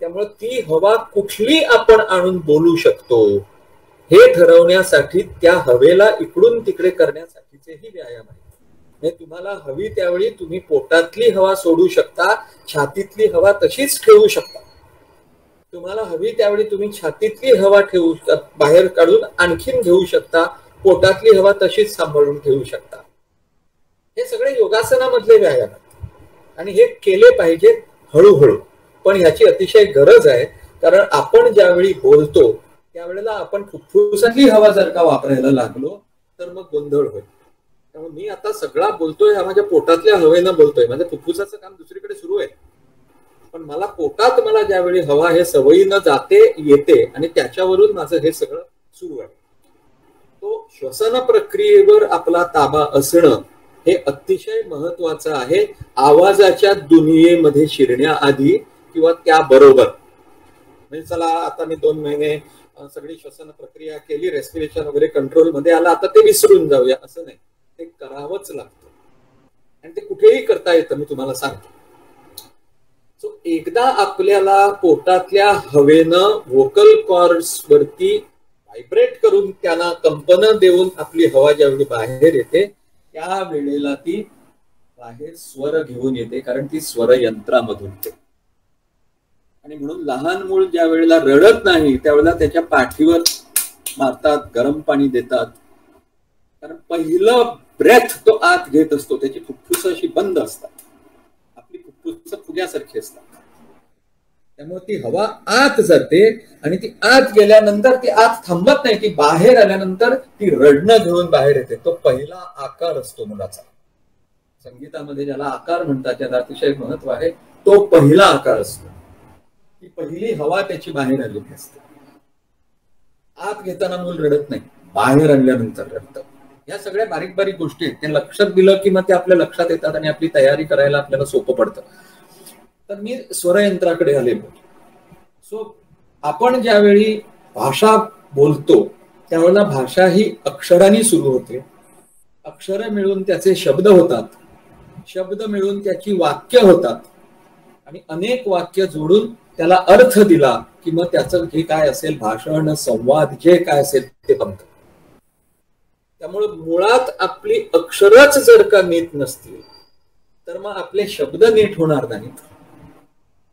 त्यामुळे ती हवा कुठली आपण आणून बोलू शकतो हे ठरवण्यासाठी त्या हवेला इकडून तिकडे करण्यासाठीचेही व्यायाम आहेत. म्हणजे तुम्हाला हवी त्यावेळी तुम्ही पोटातली हवा सोडू शकता, छातीतली हवा तशीच ठेवू शकता. तुम्हाला हवी त्यावेळी तुम्ही छातीतली हवा ठेवू, बाहेर काढून आणखीन घेऊ शकता, पोटातली हवा तशीच सांभाळून ठेवू शकता. हे सगळे योगासनामधले व्यायाम आहेत आणि हे केले पाहिजे हळूहळू. पण ह्याची अतिशय गरज आहे, कारण आपण ज्यावेळी बोलतो त्यावेळेला आपण फुफ्फुसातली हवा जर का वापरायला लागलो तर मग गोंधळ होईल. त्यामुळे मी आता सगळा बोलतोय हा माझ्या पोटातल्या हवेनं बोलतोय, माझ्या फुफ्फुसाचं काम दुसरीकडे सुरू आहे. पण मला पोटात मला ज्यावेळी हवा हे सवयीनं जाते येते आणि त्याच्यावरून माझं हे सगळं सुरू आहे. तो श्वसन प्रक्रियेवर आपला ताबा असणं हे अतिशय महत्वाचं आहे, आवाजाच्या दुनियेमध्ये शिरण्याआधी किंवा त्याबरोबर. म्हणजे चला आता मी 2 महिने सगळी श्वसन प्रक्रिया केली, रेस्पिरेशन वगैरे कंट्रोल मध्ये आला, आता ते विसरून जाऊया असं नाही, ते करावंच लागतं आणि ते कुठेही करता येतं, मी तुम्हाला सांगतो. सो एकदा आपल्याला पोटातल्या हवेनं व्होकल कॉर्ड्स वरती व्हायब्रेट करून त्यांना कंपन देऊन आपली हवा ज्यावेळी बाहेर येते त्यावेळेला ती बाहेर स्वर घेऊन येते, कारण ती स्वरयंत्रामधून येते. आणि म्हणून लहान मूल ज्या वेळेला रडत नाही त्यावेळेला त्याच्या पाठीवर मारतात, गरम पाणी देतात, कारण पहिलं ब्रेथ तो आत घेत असतो, त्याची फुफ्फुस अशी बंद असतात, आपली फुफ्फुस फुग्यासारखी असतात. त्यामुळे ती हवा आत जाते आणि ती आत गेल्यानंतर ती आत थांबत नाही, ती बाहेर आल्यानंतर ती रडणं घेऊन बाहेर येते. तो पहिला आकार असतो मुलाचा. संगीतामध्ये ज्याला आकार म्हणतात, ज्याला अतिशय महत्व आहे, तो पहिला आकार असतो. ती पहिली हवा त्याची बाहेर आलेली असते. आत घेताना मूल रडत नाही, बाहेर आणल्यानंतर रडतं. या सगळ्या बारीक बारीक गोष्टी आहेत, ते लक्षात दिलं की मग ते आपल्या लक्षात येतात आणि आपली तयारी करायला आपल्याला सोपं पडतं. तर मी स्वरयंत्राकडे आले. सो आपण ज्यावेळी भाषा बोलतो त्यावेळेला भाषा ही अक्षरांनी सुरू होते. अक्षरं मिळून त्याचे शब्द होतात, शब्द मिळून त्याची वाक्य होतात आणि अनेक वाक्य जोडून त्याला अर्थ दिला की मग त्याचं जे काय असेल भाषण, संवाद जे काय असेल ते बनतं. त्यामुळे मुळात आपली अक्षरच जर का नीट नसतील तर मग आपले शब्द नीट होणार नाहीत,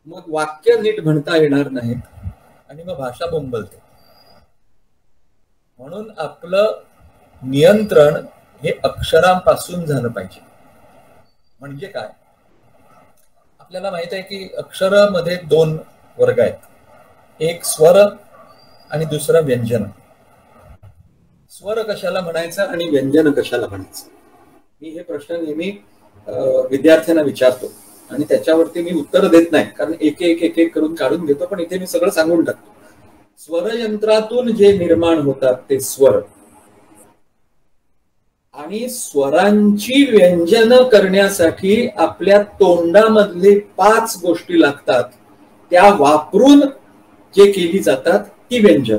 मग वाक्य नीट म्हणता येणार नाहीत आणि मग भाषा बोंबलते. म्हणून आपलं नियंत्रण हे अक्षरांपासून झालं पाहिजे. म्हणजे काय, आपल्याला माहित आहे की अक्षरामध्ये दोन वर्ग आहेत, एक स्वर आणि दुसरा व्यंजन. स्वर कशाला म्हणायचं आणि व्यंजन कशाला म्हणायचं, मी हे प्रश्न नेहमी विद्यार्थ्यांना विचारतो आणि त्याच्यावरती मी उत्तर देत नाही, कारण एक एक एक एक करून काढून घेतो, पण इथे मी सगळं सांगून टाकतो. स्वरयंत्रातून जे निर्माण होतात ते स्वर, आणि स्वरांची व्यंजन करण्यासाठी आपल्या तोंडामधले 5 गोष्टी लागतात, त्या वापरून जे केली जातात ती व्यंजन.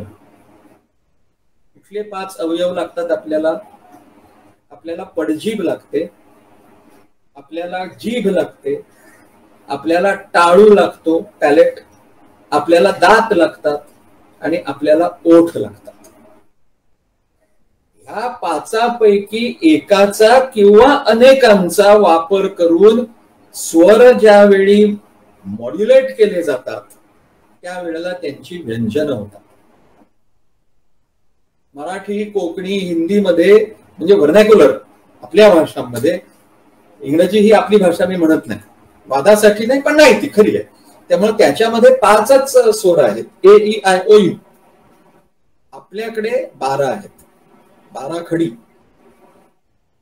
कुठले 5 अवयव लागतात आपल्याला? आपल्याला पडजीभ लागते, आपल्याला जीभ लागते, आपल्याला टाळू लागतो पॅलेट, आपल्याला दात लागतात आणि आपल्याला ओठ लागतात. ह्या 5 पैकी एकाचा किंवा अनेकांचा वापर करून स्वर ज्यावेळी मॉड्युलेट केले जातात त्यावेळेला त्यांची व्यंजन होतात. मराठी, कोकणी, हिंदीमध्ये म्हणजे व्हर्नॅक्युलर आपल्या भाषांमध्ये, इंग्रजी ही आपली भाषा मी म्हणत नाही, वादासाठी नाही, पण नाही ती खरी आहे. त्यामुळे त्याच्यामध्ये 5च स्वर आहेत, ए ई I O you. आपल्याकडे 12 आहेत, 12 खडी.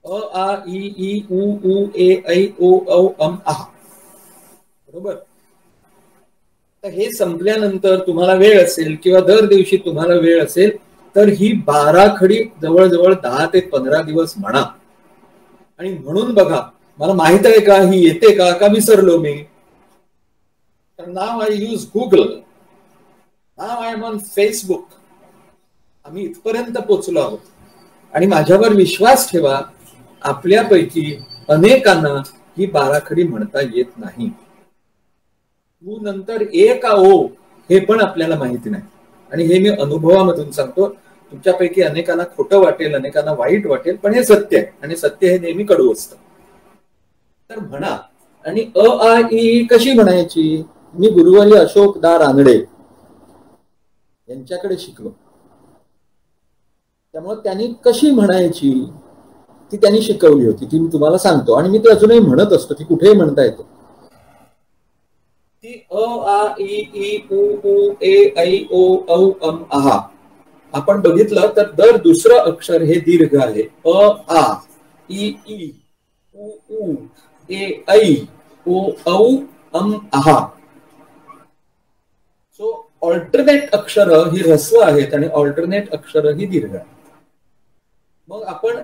अ आ इ ई उ ऊ ए ऐ ओ औ अम आह, बरोबर. तर हे संपल्यानंतर तुम्हाला वेळ असेल किंवा दर दिवशी तुम्हाला वेळ असेल तर ही 12 खडी जवळजवळ 10 ते 15 दिवस म्हणा. आणि म्हणून बघा, मला माहित आहे का ही येते का, का विसरलो मी. तर now I use Google, now I am on Facebook. आम्ही इथपर्यंत पोचलो आहोत. आणि माझ्यावर विश्वास ठेवा, आपल्यापैकी अनेकांना ही 12 खडी म्हणता येत नाही. ऊ नंतर ए का ओ हे पण आपल्याला माहिती नाही. आणि हे मी अनुभवामधून सांगतो. तुमच्यापैकी अनेकांना खोटं वाटेल, अनेकांना वाईट वाटेल, पण हे सत्य आहे आणि सत्य हे नेहमी कडू असतं. तर म्हणा. आणि अ आ इ कशी म्हणायची, मी गुरुवारी अशोक दा रानडे यांच्याकडे शिकलो. त्यामुळे त्यांनी कशी म्हणायची ती त्यांनी शिकवली होती, ती मी तुम्हाला सांगतो आणि मी ती अजूनही म्हणत असतो, ती कुठेही म्हणता येते. ती अ आ इ ई उ ऊ ए ऐ ओ औ अम आहा. आपण बघितलं तर दर दुसरं अक्षर हे दीर्घ आहे. अ आ इ ई उ ऊ ए ऐ ओ औ अम आहा. सो ऑल्टरनेट अक्षर ही ऱ्हस्व आहेत आणि ऑल्टरनेट अक्षर ही दीर्घ आहेत. मग आपण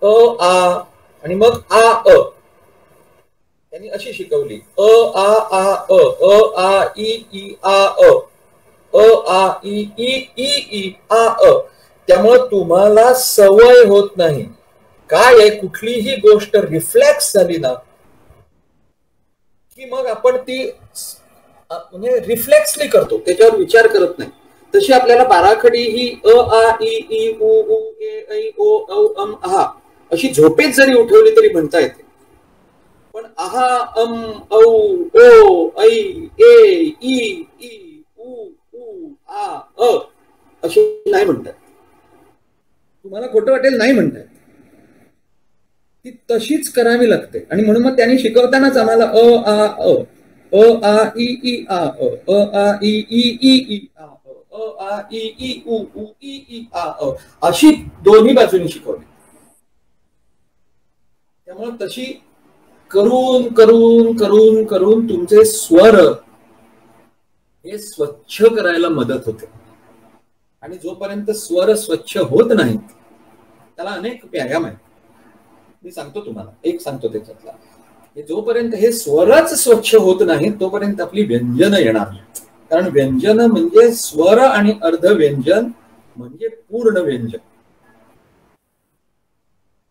अ आ आणि मग आ अ, त्यांनी अशी शिकवली, अ आ आ अ, अ आ इ ई आ अ, अ आ इ ई ई ई आ अ. त्यामुळे तुम्हाला सवय होत नाही. काय आहे, कुठलीही गोष्ट रिफ्लेक्स झाली ना की मग आपण ती म्हणजे रिफ्लेक्सली करतो, त्याच्यावर विचार करत नाही. तशी आपल्याला बाराखडी ही अ आ इ ई उ ऊ ए ऐ ओ औ अम आहा अशी झोपेत जरी उठवली तरी म्हणता येते. पण आहा अम औ ओ ऐ ए ई ई उ ऊ आ अ अशी नाही म्हणतात. तुम्हाला खोटं वाटेल, नाही म्हणतात. ती तशीच करावी लागते. आणि म्हणून मग त्यांनी शिकवतानाच आम्हाला अ आ अ अ आ इ ई आ अ, अ आ इ ई ई ई आ अ, अ आ इ ई उ उ इ ई आ अ, अशी दोन्ही बाजूनी शिकवली. त्यामुळे तशी करून करून करून करून तुमचे स्वर हे स्वच्छ करायला मदत होते. आणि जोपर्यंत स्वर स्वच्छ होत नाहीत त्याला अनेक व्यायाम आहेत, मी सांगतो तुम्हाला, एक सांगतो त्याच्यातला. जोपर्यंत हे स्वरच स्वच्छ होत नाहीत तोपर्यंत आपली व्यंजन येणार नाहीत, कारण व्यंजन म्हणजे स्वर आणि अर्ध व्यंजन म्हणजे पूर्ण व्यंजन.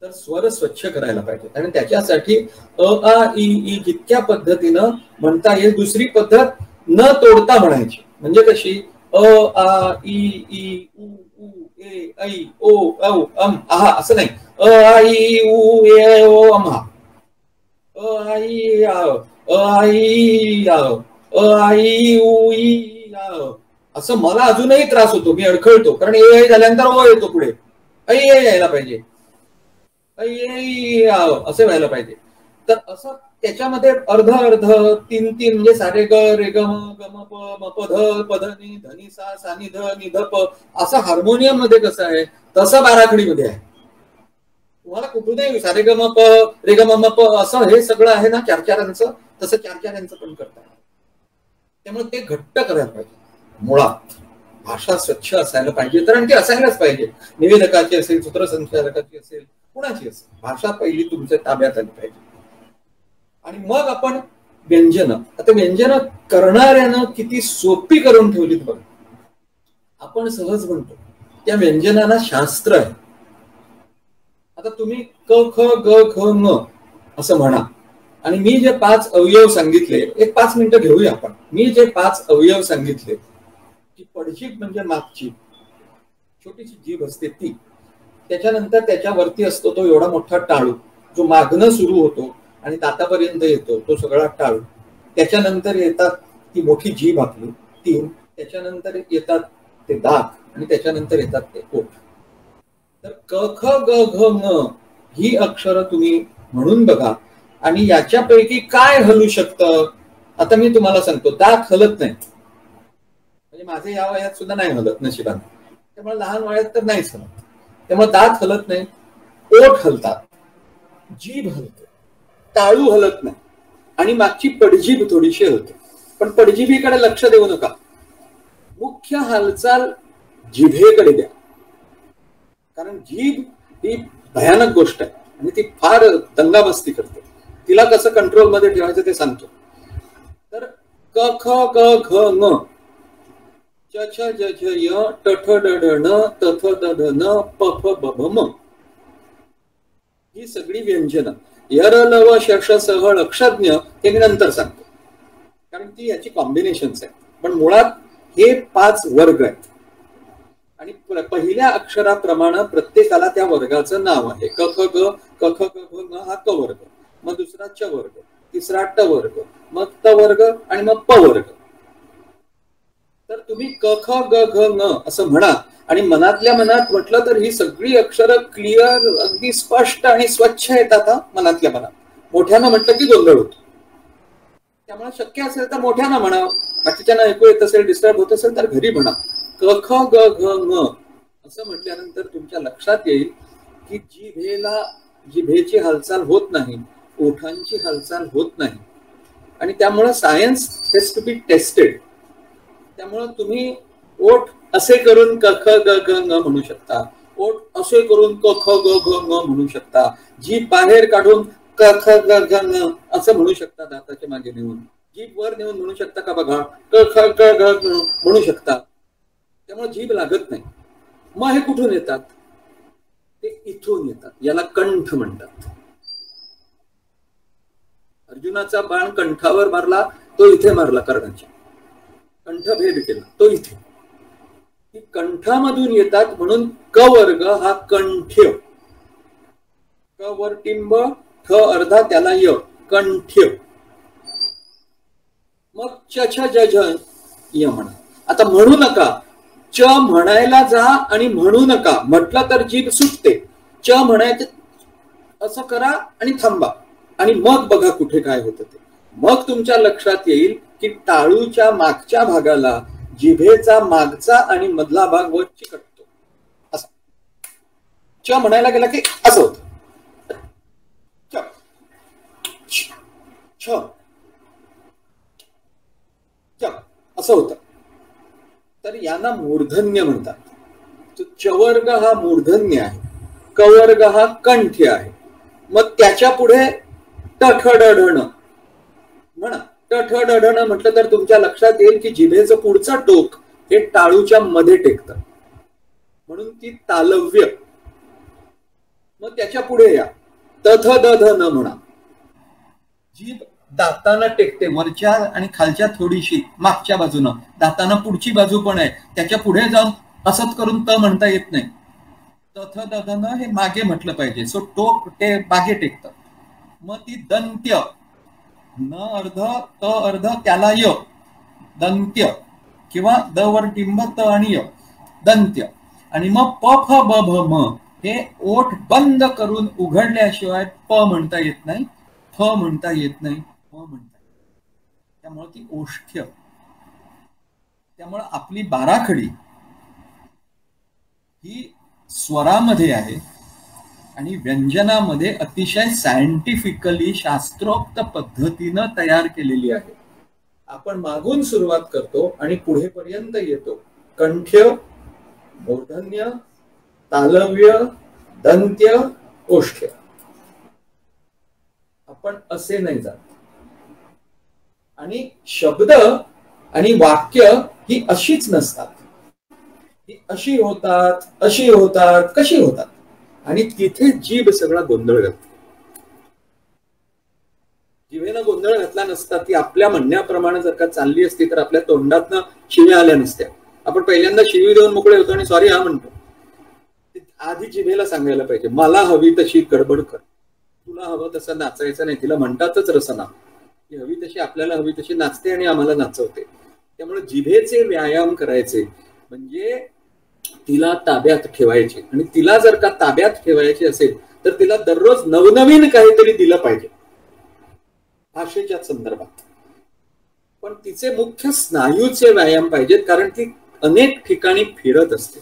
तर स्वर स्वच्छ करायला पाहिजे आणि त्याच्यासाठी अ आ इ ई जितक्या पद्धतीनं म्हणता येईल, दुसरी पद्धत न तोडता म्हणायची, म्हणजे कशी अ आ इ ई उ उ ए ऐ ओ औ अम आहा, असं नाही, अ आ इ उ ए ऐ ओ अम हा, अ आ इ आ अ, आ इ आ अ, आ इ उ ई आ, असं मला अजूनही त्रास होतो, मी अडखळतो, कारण ए ऐ झाल्यानंतर ओ येतो पुढे, ऐ ऐ यायला पाहिजे, ऐ ऐ आ असं व्हायला पाहिजे. तर असं त्याच्यामध्ये अर्ध अर्ध तीन तीन म्हणजे सारे ग रे ग म ग म प म प ध प ध नि ध नि सा सा नि ध नि ध प, असं हार्मोनियम मध्ये कसं आहे तसं बाराखडीमध्ये आहे. तुम्हाला कुठूनही सारे ग म प रे ग म म प असं हे सगळं आहे ना चार चारांचं, तसं चार चारांचं पण करता येईल. त्यामुळे ते घट्ट करायला पाहिजे. मुळात भाषा स्वच्छ असायला पाहिजे, तर आणखी असायलाच पाहिजे, निवेदकाची असेल, सूत्रसंचालकाची असेल, कुणाची असेल, भाषा पहिली तुमच्या ताब्यात आली पाहिजे. आणि मग आपण व्यंजन, आता व्यंजन करणाऱ्यानं किती सोपी करून ठेवलीत बघा. आपण सहज म्हणतो त्या व्यंजनांना शास्त्र आहे. आता तुम्ही क ख ग घ ङ असं म्हणा आणि मी जे 5 अवयव सांगितले, एक 5 मिनिटं घेऊया आपण. मी जे 5 अवयव सांगितले की पडजीभ म्हणजे मागची छोटीशी जीभ असते ती, त्याच्यानंतर त्याच्यावरती असतो तो एवढा मोठा टाळू जो मागणं सुरू होतो आणि दातापर्यंत येतो तो सगळा टाळू, त्याच्यानंतर येतात ती मोठी जीभ आपली 3, त्याच्यानंतर येतात ते दात आणि त्याच्यानंतर येतात ते ओठ. तर क ख ग घ ङ ही अक्षरं तुम्ही म्हणून बघा आणि याच्यापैकी काय हलू शकतं. आता मी तुम्हाला सांगतो, दात हलत नाहीत, म्हणजे माझे या वयात सुद्धा नाही हलत नशिबाने, त्यामुळे लहान वयात तर नाहीच हलत, त्यामुळे दात हलत नाही, ओठ हलतात, जीभ हलते, टाळू हलत नाही आणि मागची पडजीभ थोडीशी हलते. पण पडजिभीकडे लक्ष देऊ नका, मुख्य हालचाल जिभेकडे द्या, कारण जीभ ही भयानक गोष्ट आहे आणि ती फार दंगामस्ती करते, तिला कसं कंट्रोलमध्ये ठेवायचं ते सांगतो. तर क ख ग घ ङ च छ ज झ य ट ठ ड ढ न त थ the ध न प फ ब भ म ही सगळी व्यंजनं. य र ल व श ष स ह अक्षज्ञ हे मी नंतर सांगतो, कारण ती याची कॉम्बिनेशन्स आहेत. पण मुळात हे 5 वर्ग आहेत आणि पहिल्या अक्षराप्रमाणे प्रत्येकाला त्या वर्गाचं नाव आहे. क ख ग क ख ग घ ङ हा क वर्ग, मग दुसरा च वर्ग, तिसरा ट वर्ग, मग त वर्ग आणि मग प वर्ग. तर तुम्ही क ख ग घ ङ असं म्हणा आणि मनातल्या मनात म्हटलं तर ही सगळी अक्षरं क्लिअर अगदी स्पष्ट आणि स्वच्छ येतात. मनातल्या मनात मोठ्यानं म्हटलं की गोंधळ होतो, त्यामुळे शक्य असेल तर मोठ्यानं म्हणा, बाकीच्यांना ऐकू येत असेल डिस्टर्ब होत असेल तर घरी म्हणा. क ख ग घ ङ असं म्हटल्यानंतर तुमच्या लक्षात येईल की जिभेला जिभेची हालचाल होत नाही, ओठांची हालचाल होत नाही आणि त्यामुळे science has to be tested. त्यामुळे तुम्ही ओठ असे करून क ख ग घ ङ म्हणू शकता, ओठ असे करून क ख ग घ ङ म्हणू शकता, जीभ बाहेर काढून क ख ग घ ङ असं म्हणू शकता, दाताच्या मागे नेऊन जीभ वर नेऊन म्हणू शकता का बघा, क ख ग घ ङ म्हणू शकता. त्यामुळे जीभ लागत नाही. मग हे कुठून येतात? ते इथून येतात, याला कंठ म्हणतात. अर्जुनाचा बाण कंठावर मारला तो इथे मारला, कर्णाच्या कंठभेद केला तो इथे. ही कंठामधून येतात म्हणून क वर्ग हा कंठ्य, क वर टिंब ठ अर्धा त्याला य, कंठ्य. मग च छ ज झ य म्हणा. आता म्हणू नका, च म्हणायला जा आणि म्हणू नका, म्हटलं तर जीभ सुटते. च म्हणायचं असं करा आणि थांबा आणि मग बघा कुठे काय होतं ते. मग तुमच्या लक्षात येईल की टाळूच्या मागच्या भागाला जिभेचा मागचा आणि मधला भाग वर चिकटतो. असं च म्हणायला गेला की असं होतं. च छ च असं होतं. तर यांना मूर्धन्य म्हणतात. चवर्ग हा मूर्धन्य आहे, कवर्ग हा कंठ्य आहे. मग त्याच्या पुढे टठ ढ म्हणा. टठ ढ म्हटलं तर तुमच्या लक्षात येईल की जिभेचं पुढचं टोक हे टाळूच्या मध्ये टेकतं, म्हणून ती तालव्य. मग त्याच्या पुढे या तथ the ध न म्हणा. जीभ दाताना टेकते, वरच्या आणि खालच्या थोडीशी मागच्या बाजूनं, दाताना पुढची बाजू पण आहे, त्याच्या पुढे जाऊन असंच करून त म्हणता येत नाही. तथ the न हे मागे म्हटलं पाहिजे. सो टोक ते मागे टेकतं. मग ती दंत्य, न अर्ध त अर्ध त्याला य, दंत्य, किंवा the वर टिंब त आणि य, दंत्य. आणि मग प फ ब भ म हे ओठ बंद करून उघडल्याशिवाय प म्हणता येत नाही, फ म्हणता येत नाही, म म्हणता येत. त्यामुळे ती ओष्ठ्य. त्यामुळे आपली बाराखडी ही स्वरामध्ये आहे आणि व्यंजनामध्ये अतिशय सायंटिफिकली शास्त्रोक्त पद्धतीनं तयार केलेली आहे. आपण मागून सुरुवात करतो आणि पुढेपर्यंत येतो. कंठ्य, मूर्धन्य, तालव्य, दंत्य, ओष्ठ्य. आपण असे नाही जात. आणि शब्द आणि वाक्य ही अशीच नसतात, ही अशी होतात, अशी होतात, कशी होतात. आणि तिथे जीभ सगळा गोंधळ घालते. जिभेनं गोंधळ घातला नसता, ती आपल्या म्हणण्याप्रमाणे जर का चालली असती तर आपल्या तोंडातनं शिव्या आल्या नसत्या. आपण पहिल्यांदा शिवी देऊन मोकळे होतो आणि सॉरी हा म्हणतो. आधी जिभेला सांगायला पाहिजे, मला हवी तशी गडबड कर, तुला हवं तसं नाचायचं नाही. तिला म्हणतातच रसना, ती हवी तशी आपल्याला हवी तशी नाचते आणि आम्हाला नाचवते. त्यामुळे जिभेचे व्यायाम करायचे म्हणजे तिला ताब्यात ठेवायचे. आणि तिला जर का ताब्यात ठेवायचे असेल तर तिला दररोज नवनवीन काहीतरी दिलं पाहिजे भाषेच्या संदर्भात. पण तिचे मुख्य स्नायूचे व्यायाम पाहिजेत, कारण ती अनेक ठिकाणी फिरत असते.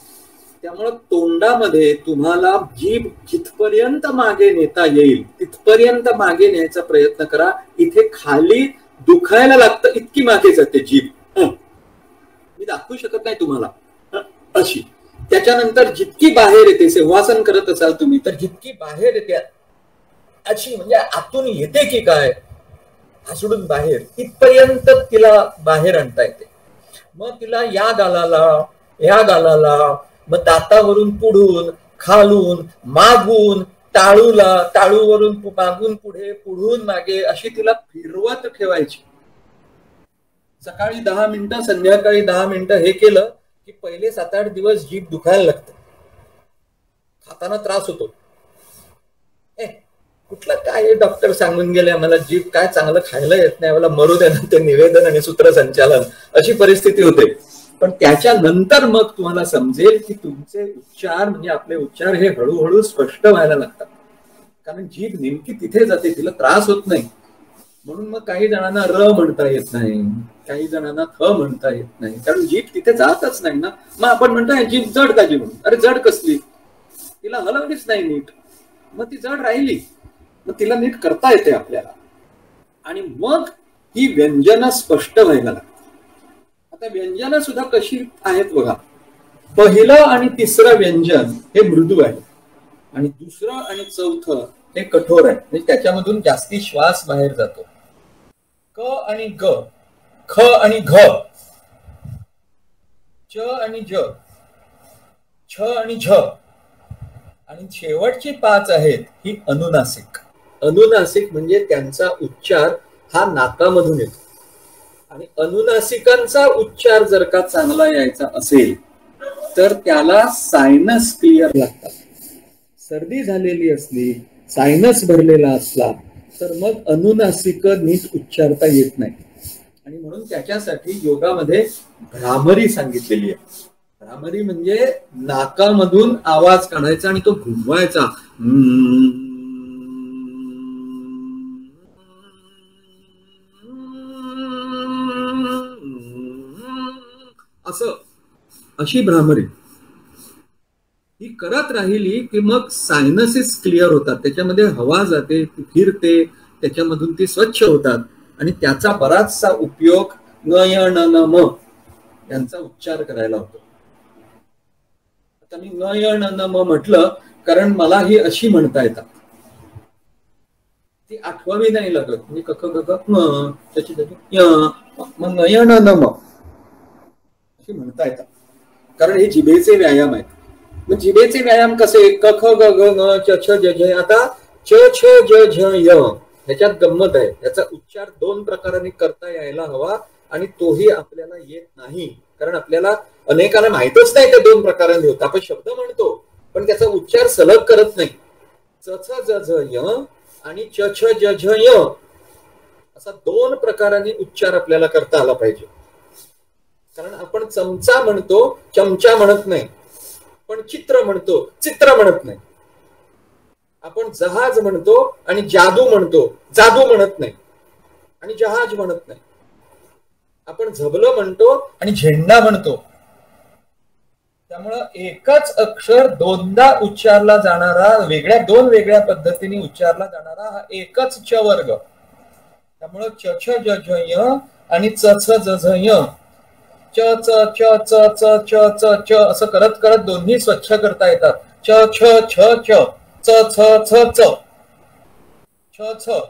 त्यामुळे तोंडामध्ये तुम्हाला जीभ जिथपर्यंत मागे नेता येईल तिथपर्यंत मागे न्यायचा प्रयत्न करा. इथे खाली दुखायला लागतं इतकी मागे जाते जीभ. मी दाखवू शकत नाही तुम्हाला अशी. त्याच्यानंतर जितकी बाहेर येते, सिंहासन करत असाल तुम्ही तर जितकी बाहेर येते अशी, म्हणजे आतून येते की काय हसडून बाहेर, तिथपर्यंत तिला बाहेर आणता येते. मग तिला या गालाला, या गालाला, मग दातावरून पुढून, खालून, मागून, टाळूला, टाळूवरून मागून पुढे, पुढून मागे, अशी तिला फिरवत ठेवायची. सकाळी 10 मिनिटं, संध्याकाळी 10 मिनिटं हे केलं की पहिले 7-8 दिवस जीभ दुखायला लागते, खाताना त्रास होतो. ए कुठलं काय डॉक्टर सांगून गेले आम्हाला, जीभ काय चांगलं खायला येत नाही, मला मरू द्या ना ते निवेदन आणि सूत्रसंचालन, अशी परिस्थिती होते. पण त्याच्यानंतर मग तुम्हाला समजेल की तुमचे उच्चार म्हणजे आपले उच्चार हे हळूहळू स्पष्ट व्हायला लागतात, कारण जीभ नेमकी तिथे जाते, तिला त्रास होत नाही. म्हणून मग काही जणांना र म्हणता येत नाही, काही जणांना थ म्हणता येत नाही, कारण जीभ तिथे जातच नाही ना. मग आपण म्हणतो जीभ जड का जीभ, अरे जड कसली, तिला हलवलीच नाही नीट, मग ती जड राहिली, मग तिला नीट करता येते आपल्याला. आणि मग ही व्यंजन स्पष्ट व्हायला लागतात. आता व्यंजन सुद्धा कशी आहेत बघा. पहिलं आणि तिसरं व्यंजन हे मृदू आहे आणि दुसरं आणि चौथं हे कठोर आहे, म्हणजे त्याच्यामधून जास्ती श्वास बाहेर जातो. क आणि ग, ख आणि घ, च आणि ज, छ आणि झ, आणि शेवटची 5 आहेत ही अनुनासिक. अनुनासिक म्हणजे त्यांचा उच्चार हा नाकामधून येतो. आणि अनुनासिकांचा उच्चार जर का चांगला यायचा असेल तर त्याला सायनस क्लिअर लागतात. सर्दी झालेली असली, सायनस भरलेला असला तर मग अनुनासिक नीट उच्चारता येत नाही. आणि म्हणून त्याच्यासाठी योगामध्ये भ्रामरी सांगितलेली आहे. भ्रामरी म्हणजे नाकामधून आवाज काढायचा आणि तो घुमवायचा. अशी भ्रामरी ही करत राहिली की मग सायनसिस क्लिअर होतात, त्याच्यामध्ये हवा जाते, ती फिरते, त्याच्यामधून ती स्वच्छ होतात आणि त्याचा बराचसा उपयोग न य न न म यांचा उच्चार करायला होतो. आता मी न य न न म म्हटलं कारण मला ही अशी म्हणता येतात, ती आठवावी नाही लागत. म्हणजे क ख ग घ म त्याची य मग न य न न म अशी म्हणता येतात, कारण हे जिभेचे व्यायाम आहेत. मग जिभेचे व्यायाम कसे? क ख ग घ ङ च छ ज झ. आता च छ ज झ य ह्याच्यात गंमत आहे, याचा उच्चार दोन प्रकारांनी करता यायला हवा आणि तोही आपल्याला येत नाही, कारण आपल्याला अनेकांना माहितच नाही ते दोन प्रकारांनी होत. आपण शब्द म्हणतो पण त्याचा उच्चार सलग करत नाही. च छ ज झ य आणि च छ ज झ य असा दोन प्रकारांनी उच्चार आपल्याला करता आला पाहिजे. कारण आपण चमचा म्हणतो, चमचा म्हणत नाही. पण चित्र म्हणतो, चित्र म्हणत नाही. आपण जहाज म्हणतो आणि जादू म्हणतो, जादू म्हणत नाही आणि जहाज म्हणत नाही. आपण झबलं म्हणतो आणि झेंडा म्हणतो. त्यामुळं एकच अक्षर दोनदा उच्चारला जाणारा, वेगळ्या दोन वेगळ्या पद्धतीने उच्चारला जाणारा हा एकच च वर्ग. त्यामुळं च छ ज झ य आणि च छ ज झ य, च च च च च च च च असं करत करत दोन्ही स्वच्छ करता येतात. च छ छ च च छ छ च छ छ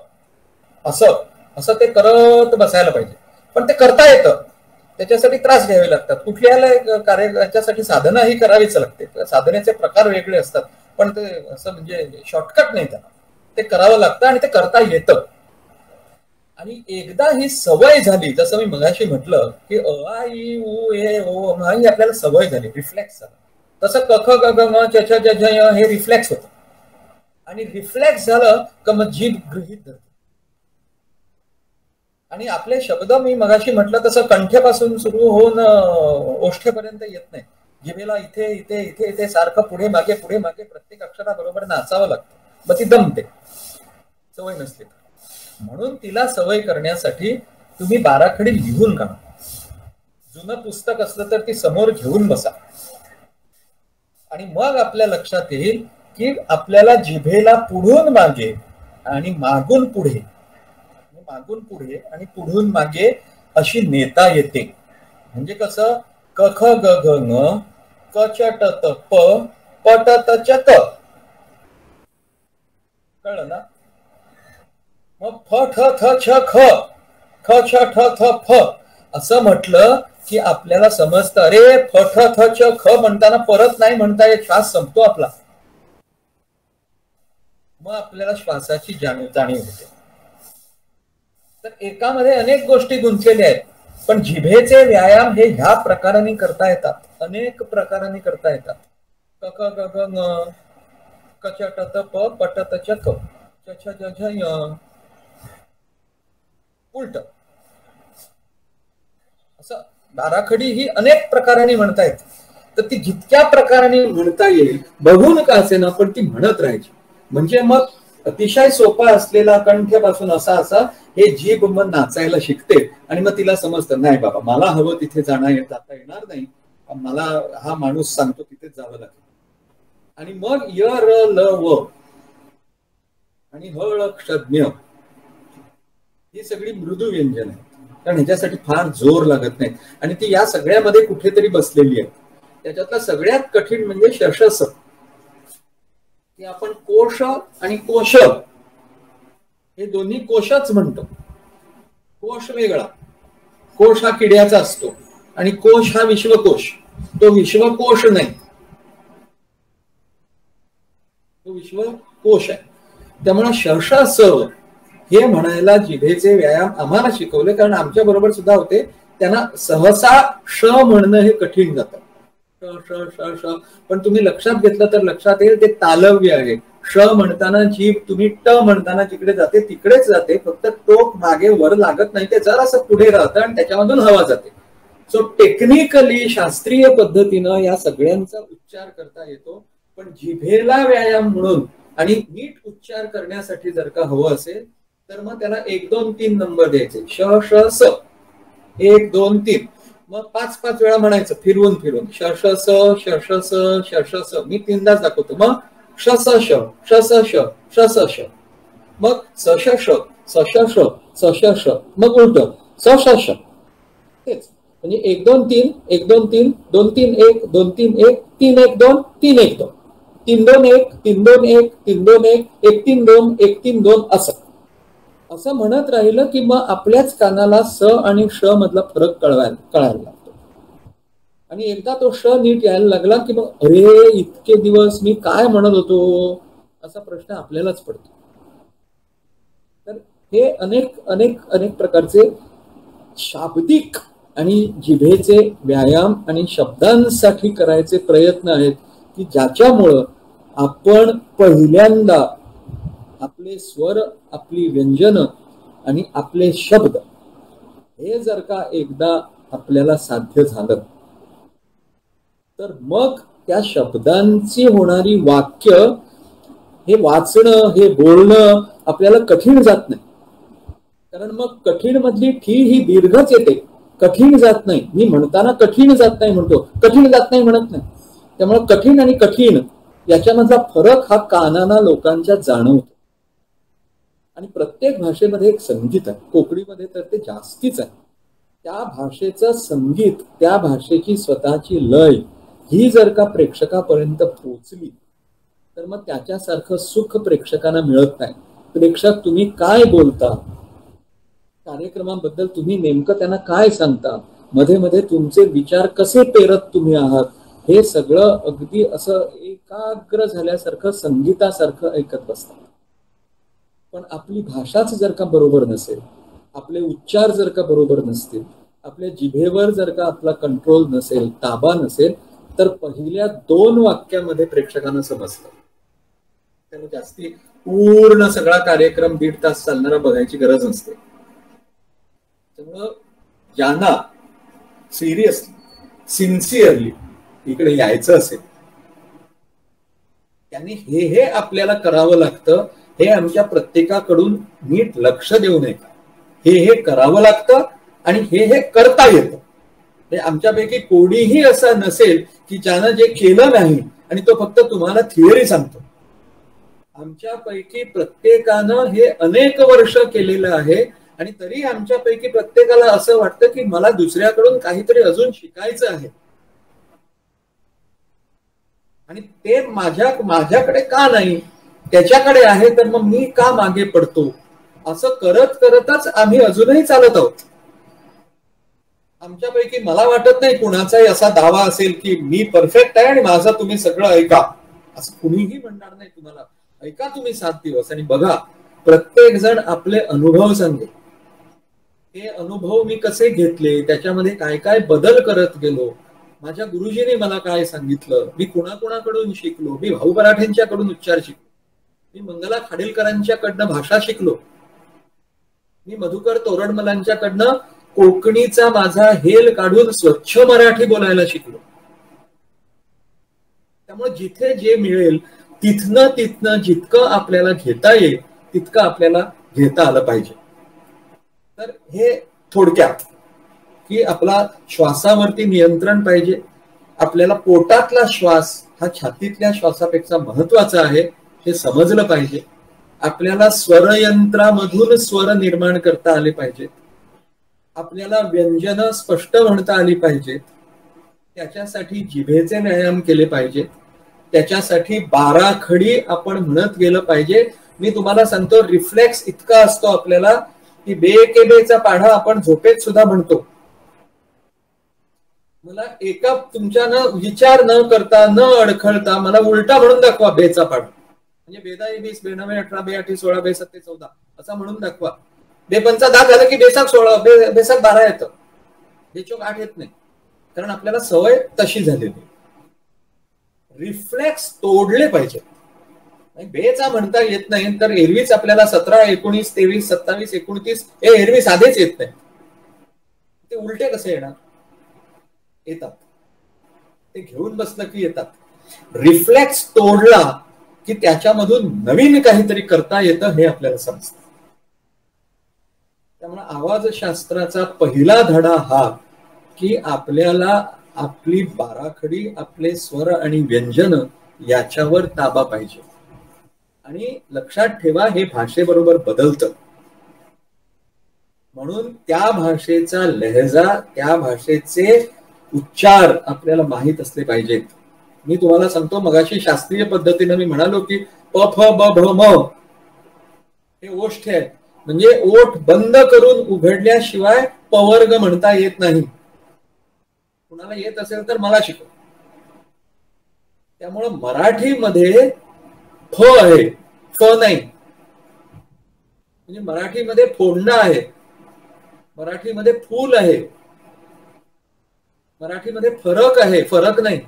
असं असं ते करत बसायला पाहिजे. पण ते करता येतं, त्याच्यासाठी त्रास घ्यावे लागतात. कुठल्याला कार्याच्यासाठी साधना ही करावीच लागते. साधनेचे प्रकार वेगळे असतात, पण ते असं म्हणजे शॉर्टकट नाही त्याला, ते करावं लागतं आणि ते करता येतं. आणि एकदा ही सवय झाली, जसं मी मगाशी म्हटलं की अ आ इ उ ए ओ म ही आपल्याला सवय झाली, रिफ्लेक्स झाला. तसं क ख ग घ ङ च छ ज झ य हे रिफ्लेक्स होतं आणि रिफ्लेक्स झालं का मग जीभ गृहीत धरते. आणि आपले शब्द मी मगाशी म्हटलं तसं कंठेपासून सुरू होऊन ओष्ठेपर्यंत येत नाही. जिभेला इथे इथे इथे इथे सारखं पुढे मागे पुढे मागे प्रत्येक अक्षराबरोबर नाचावं लागतं, मग ती दमते सवय नसली तर. म्हणून तिला सवय करण्यासाठी तुम्ही बाराखडी लिहून काढा. जुनं पुस्तक असलं तर ती समोर घेऊन बसा आणि मग आपल्या लक्षात येईल की आपल्याला जिभेला पुढून मागे आणि मागून पुढे, मागून पुढे आणि पुढून मागे अशी नेता येते. म्हणजे कसं? क ख ग घ ङ क च ट त प प ट त च क. कळलं ना? मग फ ठ थ छ ख ख छ ठ थ फ असं म्हटलं की आपल्याला समजतं, अरे फ ठ थ च ख म्हणताना परत नाही म्हणता येत, श्वास संपतो आपला. मग आपल्याला श्वासाची जाणीव होते. तर एकामध्ये अनेक गोष्टी गुंतलेल्या आहेत, पण जिभेचे व्यायाम हे ह्या प्रकाराने करता येतात, अनेक प्रकाराने करता येतात. क ख ग घ ङ क च ट त प प ट त च क च छ ज झ य उलट असं बाराखडी ही अनेक प्रकाराने म्हणता येते. तर ती जितक्या प्रकाराने म्हणता येईल बघून का असेना, पण ती म्हणत राहायची. म्हणजे मग अतिशय सोपा असलेला कंठ्यापासून असा असा हे जीभ मग नाचायला शिकते आणि मग तिला समजतं, नाही बाबा मला हवं तिथे जाता येणार नाही, मला हा माणूस सांगतो तिथेच जावं लागेल. आणि मग य र ल व आणि ह ळ क्षज्ञ ही सगळी मृदू व्यंजन आहेत, कारण ह्याच्यासाठी फार जोर लागत नाही आणि ती या सगळ्यामध्ये कुठेतरी बसलेली आहे. त्याच्यातला सगळ्यात कठीण म्हणजे शशस, की आपण कोश आणि कोश हे दोन्ही कोशच म्हणतो. कोश वेगळा, कोश हा किड्याचा असतो आणि कोश हा विश्वकोश. तो विश्वकोश नाही, तो विश्वकोश आहे. त्यामुळे शशस हे म्हणायला जिभेचे व्यायाम आम्हाला शिकवले, कारण आमच्या बरोबर सुद्धा होते. त्यांना सहसा श म्हणणं हे कठीण जातं, श श श. पण तुम्ही लक्षात घेतलं तर लक्षात येईल ते तालव्य आहे. श म्हणताना जीभ तुम्ही ट म्हणताना जिकडे जाते तिकडेच जाते, फक्त टोक मागे वर लागत नाही, ते जरासं पुढे राहतं आणि त्याच्यामधून हवा जाते. सो टेक्निकली शास्त्रीय पद्धतीनं या सगळ्यांचा उच्चार करता येतो, पण जिभेला व्यायाम म्हणून आणि नीट उच्चार करण्यासाठी जर का हवं असेल तर मग त्याला 1 2 3 नंबर द्यायचे. श श स 1 2 3. मग 5-5 वेळा म्हणायचं फिरवून फिरवून, श श स श श स श श स. मी 3दाच दाखवतो. मग श स श श स श श स श, मग स श श स श श स श श, मग उलट स श श. तेच म्हणजे 1 2 3 1 2 3 2 3 1 2 3 1 3 1 2 3 1 2 3 2 1 3 2 1 3 2 1 1 3 2 1 3 2 असं असं म्हणत राहिलं की मग आपल्याच कानाला स आणि श मधला फरक कळायला लागतो. आणि एकदा तो श नीट यायला लागला की मग अरे इतके दिवस मी काय म्हणत होतो असा प्रश्न आपल्यालाच पडतो. तर हे अनेक अनेक अनेक प्रकारचे शाब्दिक आणि जिभेचे व्यायाम आणि शब्दांसाठी करायचे प्रयत्न आहेत की ज्याच्यामुळं आपण पहिल्यांदा आपले स्वर, आपली व्यंजन आणि आपले शब्द हे जर का एकदा आपल्याला साध्य झालं तर मग त्या शब्दांची होणारी वाक्य हे वाचणं, हे बोलणं आपल्याला कठीण जात नाही. कारण मग कठीण मधली ठी ही दीर्घच येते, कठीण जात नाही. मी म्हणताना कठीण जात नाही म्हणतो, कठीण जात नाही म्हणत नाही. त्यामुळे कठीण आणि कठीण याच्यामधला फरक हा कानाना लोकांच्या जाणवतो. आणि प्रत्येक भाषेमध्ये एक संगीत आहे, कोकणीमध्ये तर ते जास्तीच आहे. त्या भाषेचं संगीत, त्या भाषेची स्वतःची लय ही जर का प्रेक्षकापर्यंत पोचली तर मग त्याच्यासारखं सुख प्रेक्षकांना मिळत नाही. प्रेक्षक तुम्ही काय बोलता, कार्यक्रमाबद्दल तुम्ही नेमकं त्यांना काय सांगता, मध्ये मध्ये तुमचे विचार कसे पेरत तुम्ही आहात, हे सगळं अगदी असं एकाग्र झाल्यासारखं संगीतासारखं ऐकत बसतात. पण आपली भाषाच जर का बरोबर नसेल, आपले उच्चार जर का बरोबर नसतील, आपल्या जिभेवर जर का आपला कंट्रोल नसेल, ताबा नसेल, तर पहिल्या 2 वाक्यामध्ये प्रेक्षकांना समजतं. त्यामुळे जास्ती पूर्ण सगळा कार्यक्रम 1.5 तास चालणारा बघायची गरज नसते. त्यामुळं ज्यांना सिरियसली सिन्सिअरली इकडे यायचं असेल त्यांनी हे हे आपल्याला करावं लागतं. हे आमच्या प्रत्येकाकडून नीट लक्ष देऊ नये, हे हे करावं लागतं आणि हे हे करता येतं. आमच्यापैकी कोणीही असा नसेल की ज्यानं जे केलं नाही आणि तो फक्त तुम्हाला थिअरी सांगतो. आमच्यापैकी प्रत्येकानं हे अनेक वर्ष केलेलं आहे आणि तरी आमच्यापैकी प्रत्येकाला असं वाटतं की मला दुसऱ्याकडून काहीतरी अजून शिकायचं आहे आणि ते माझ्याकडे का नाही, त्याच्याकडे आहे, तर मग मी का मागे पडतो. असं करत करतच आम्ही अजूनही चालत आहोत. आमच्यापैकी मला वाटत नाही कुणाचाही असा दावा असेल की मी परफेक्ट आहे आणि माझं तुम्ही सगळं ऐका, असं कुणीही म्हणणार नाही तुम्हाला. ऐका तुम्ही 7 दिवस आणि बघा, प्रत्येक जण आपले अनुभव सांगेल. ते अनुभव मी कसे घेतले, त्याच्यामध्ये काय काय बदल करत गेलो, माझ्या गुरुजीने मला काय सांगितलं, मी कुणाकुणाकडून शिकलो, मी भाऊ पराठेंच्याकडून उच्चार शिकलो, मी मंगला खाडीलकरांच्याकडनं भाषा शिकलो, मी मधुकर तोरडमलांच्याकडनं कोकणीचा माझा हेल काढून स्वच्छ मराठी बोलायला शिकलो. त्यामुळे जिथे जे मिळेल तिथनं तिथनं जितकं आपल्याला घेता येईल तितकं आपल्याला घेता आलं पाहिजे. तर हे थोडक्यात की आपला श्वासावरती नियंत्रण पाहिजे. आपल्याला पोटातला श्वास हा छातीतल्या श्वासापेक्षा महत्वाचा आहे हे समजलं पाहिजे. आपल्याला स्वरयंत्रामधून स्वर निर्माण करता आले पाहिजेत. आपल्याला व्यंजन स्पष्ट म्हणता आली पाहिजेत. त्याच्यासाठी जिभेचे व्यायाम केले पाहिजेत. त्याच्यासाठी 12 खडी आपण म्हणत गेलं पाहिजे. मी तुम्हाला सांगतो, रिफ्लेक्स इतका असतो आपल्याला की बे के बेचा पाढा आपण झोपेत सुद्धा म्हणतो. मला एका तुमच्या न विचार न करता न अडखळता मला उलटा म्हणून दाखवा बेचा पाढा, म्हणजे बेदा 20 बे 9 18 बे 8 16 बे 7 14 असा म्हणून दाखवा. बे 5 10 झालं की बेसाक 16 बेसाक 12 येतं, बेचोक 8 येत नाही, कारण आपल्याला सवय तशी झालेली. रिफ्लेक्स तोडले पाहिजे. बेचा म्हणता येत नाही तर एरवीच आपल्याला 17 19 23 27 29 हे एरवी साधेच येत नाही, ते उलटे कसे येणार? येतात, ते घेऊन बसलं की येतात. रिफ्लेक्स तोडला की त्याच्यामधून नवीन काहीतरी करता येतं हे आपल्याला समजतं. त्यामुळे आवाजशास्त्राचा पहिला धडा हा की आपल्याला आपली बाराखडी, आपले स्वर आणि व्यंजन याच्यावर ताबा पाहिजे. आणि लक्षात ठेवा, हे भाषेबरोबर बदलतं, म्हणून त्या भाषेचा लहजा, त्या भाषेचे उच्चार आपल्याला माहीत असले पाहिजेत. मी तुम्हाला सांगतो, मगाशी शास्त्रीय पद्धतीने मी म्हणालो की प फ ब भ म हे ओष्ठ आहे, म्हणजे ओठ बंद करून उघडल्याशिवाय पवर्ग म्हणता येत नाही. कुणाला येत असेल तर मला शिकव. त्यामुळं मराठीमध्ये फ आहे, फ नाही. म्हणजे मराठीमध्ये फोडणं आहे, मराठीमध्ये फूल आहे, मराठीमध्ये फरक आहे, फरक नाही.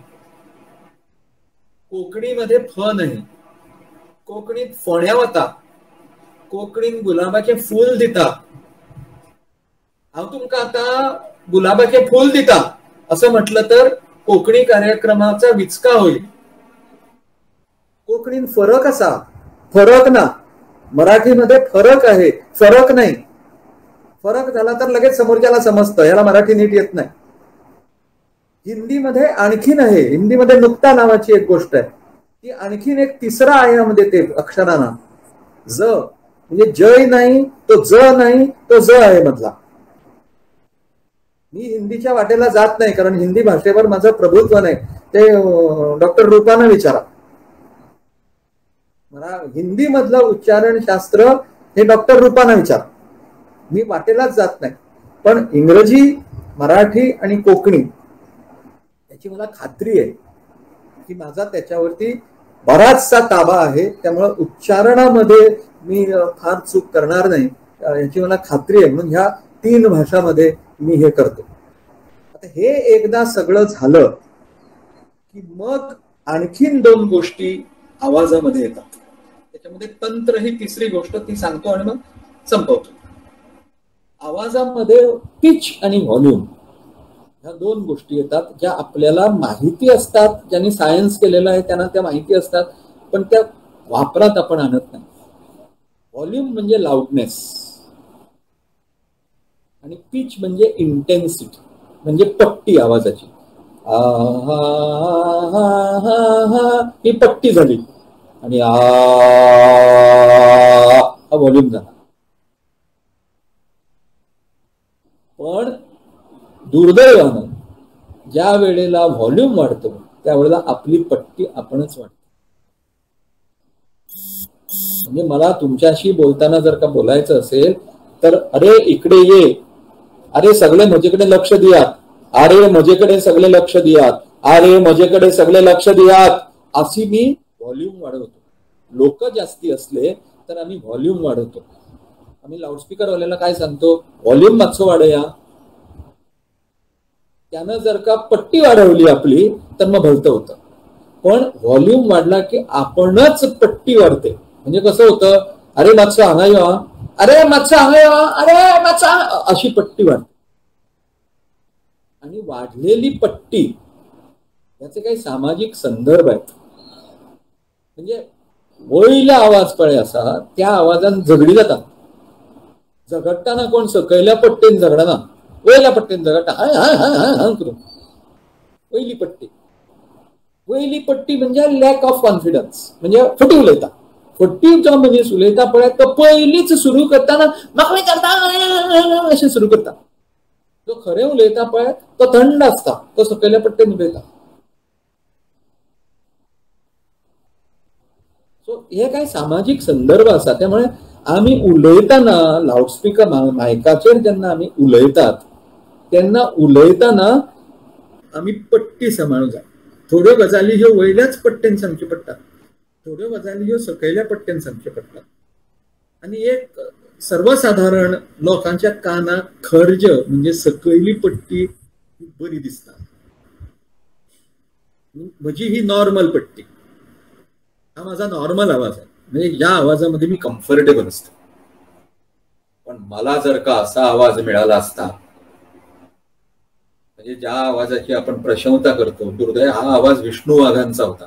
कोकणीमध्ये फ नाही, कोकणीत फण्या वता, कोकणीत गुलाबाचे फूल दिता. हांव तुमकां आतां गुलाबाचे फूल दिता असं म्हटलं तर कोकणी कार्यक्रमाचा विचका होईल. कोकणीत फरक असा, फरक ना. मराठीमध्ये फरक आहे, फरक नाही. फरक झाला तर लगेच समोरच्याला समजतं याला मराठी नीट येत नाही. हिंदीमध्ये आणखीन आहे, हिंदीमध्ये नुक्ता नावाची एक गोष्ट आहे, ती आणखीन एक तिसरा आयाम देते अक्षरांना. ज म्हणजे जय नाही, तो ज नाही, तो ज आहे मधला. मी हिंदीच्या वाटेला जात नाही कारण हिंदी भाषेवर माझं प्रभुत्व नाही, ते डॉक्टर रूपाना विचारा. मला हिंदी मधलं उच्चारण शास्त्र हे डॉक्टर रूपाना विचारा, मी वाटेलाच जात नाही. पण इंग्रजी, मराठी आणि कोकणी याची मला खात्री आहे की माझा त्याच्यावरती बराचसा ताबा आहे, त्यामुळे उच्चारणामध्ये मी फार चूक करणार नाही याची मला खात्री आहे. म्हणून ह्या तीन भाषामध्ये मी हे करतो. आता हे एकदा सगळं झालं की मग आणखीन दोन गोष्टी आवाजामध्ये येतात, त्याच्यामध्ये तंत्र ही तिसरी गोष्ट, ती सांगतो आणि मग संपवतो. आवाजामध्ये पिच आणि व्हॉल्यूम ह्या दोन गोष्टी येतात ज्या आपल्याला माहिती असतात, ज्यांनी सायन्स केलेलं आहे त्यांना त्या माहिती असतात, पण त्या वापरात आपण आणत नाही. व्हॉल्यूम म्हणजे लाऊडनेस आणि पिच म्हणजे इंटेन्सिटी, म्हणजे पट्टी आवाजाची. आ हा हा हा ही पट्टी झाली आणि आ हा व्हॉल्यूम झाला. पण दुर्दैवानं ज्या वेळेला व्हॉल्यूम वाढतो त्यावेळेला आपली पट्टी आपणच वाढते. म्हणजे मला तुमच्याशी बोलताना जर का बोलायचं असेल तर अरे इकडे ये, अरे सगळे माझ्याकडे लक्ष दियात, अरे माझ्याकडे सगळे लक्ष दियात, अरे माझ्याकडे सगळे लक्ष दियात, अशी मी व्हॉल्यूम वाढवतो. लोक जास्ती असले तर आम्ही व्हॉल्यूम वाढवतो. आम्ही लाऊडस्पीकरवाल्याला काय सांगतो, व्हॉल्यूम मातसो वाढया. त्यानं जर का पट्टी वाढवली आपली तर मग भलतं होतं. पण व्हॉल्यूम वाढला की आपणच पट्टी वाढते. म्हणजे कसं होतं, अरे मातसो हांगा यो, अरे मातसो हांगा यो, अरे मातसो, अशी पट्टी वाढते. आणि वाढलेली पट्टी याचे काही सामाजिक संदर्भ आहेत. म्हणजे वयला आवाज पळय आसा त्या आवाजान झगडी जातात. झगडटाना कोण सकयल्या पट्टेन झगडना, वयल्या पट्टेन झगडटा, हाय हाय हाय हाय हाय करून. वयली पट्टी, वयली पट्टी म्हणजे लॅक ऑफ कॉन्फिडन्स, म्हणजे फटी उलयता. फटी जो मनीस उलयता पळय तो पयलीच सुरू करताना म्हाका विचारता अशें सुरू करता. जो खरें उलयता पळय तो थंड आसता, तो सकयल्या पट्टेन उलयता. सो हे काय सामाजीक संदर्भ आसा. त्यामुळे आमी उलयतना लावडस्पीकर मायकाचेर जेन्ना आमी उलयतात तेन्ना उलयतना आमी पट्टी सांबाळूंक जाय. थोड्यो गजाली ह्यो वयल्याच पट्टेन सांगच्यो पडटा, थोड्यो गजाली ह्यो सकयल्या पट्टेन सांगच्यो पडटा. आनी एक सर्वसाधारण लोकांच्या कानाक खर्ज म्हणजे सकयली पट्टी बरी दिसता. म्हजी ही नॉर्मल पट्टी, हा माझा नॉर्मल आवाज आहे, म्हणजे या आवाजामध्ये मी कम्फर्टेबल असतो. पण मला जर का असा आवाज मिळाला असता, म्हणजे ज्या आवाजाची आपण प्रशंसा करतो, दुर्दैव हा आवाज विष्णू वाघांचा होता.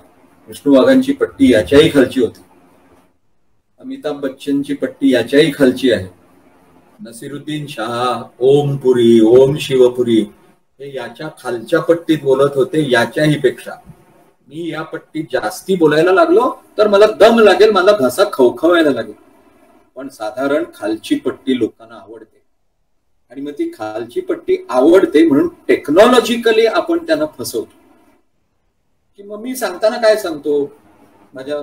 विष्णू वाघांची पट्टी याच्याही खालची होती, अमिताभ बच्चनची पट्टी याच्याही खालची आहे, नसिरुद्दीन शाह, ओम पुरी, ओम शिवपुरी हे याच्या खालच्या पट्टीत बोलत होते याच्याही पेक्षा. मी या पट्टीत जास्ती बोलायला लागलो तर मला दम लागेल, मला घसा खवखवायला लागेल. पण साधारण खालची पट्टी लोकांना आवडते आणि मग ती खालची पट्टी आवडते म्हणून टेक्नॉलॉजिकली आपण त्यांना फसवतो. की मग मी सांगताना काय सांगतो, माझ्या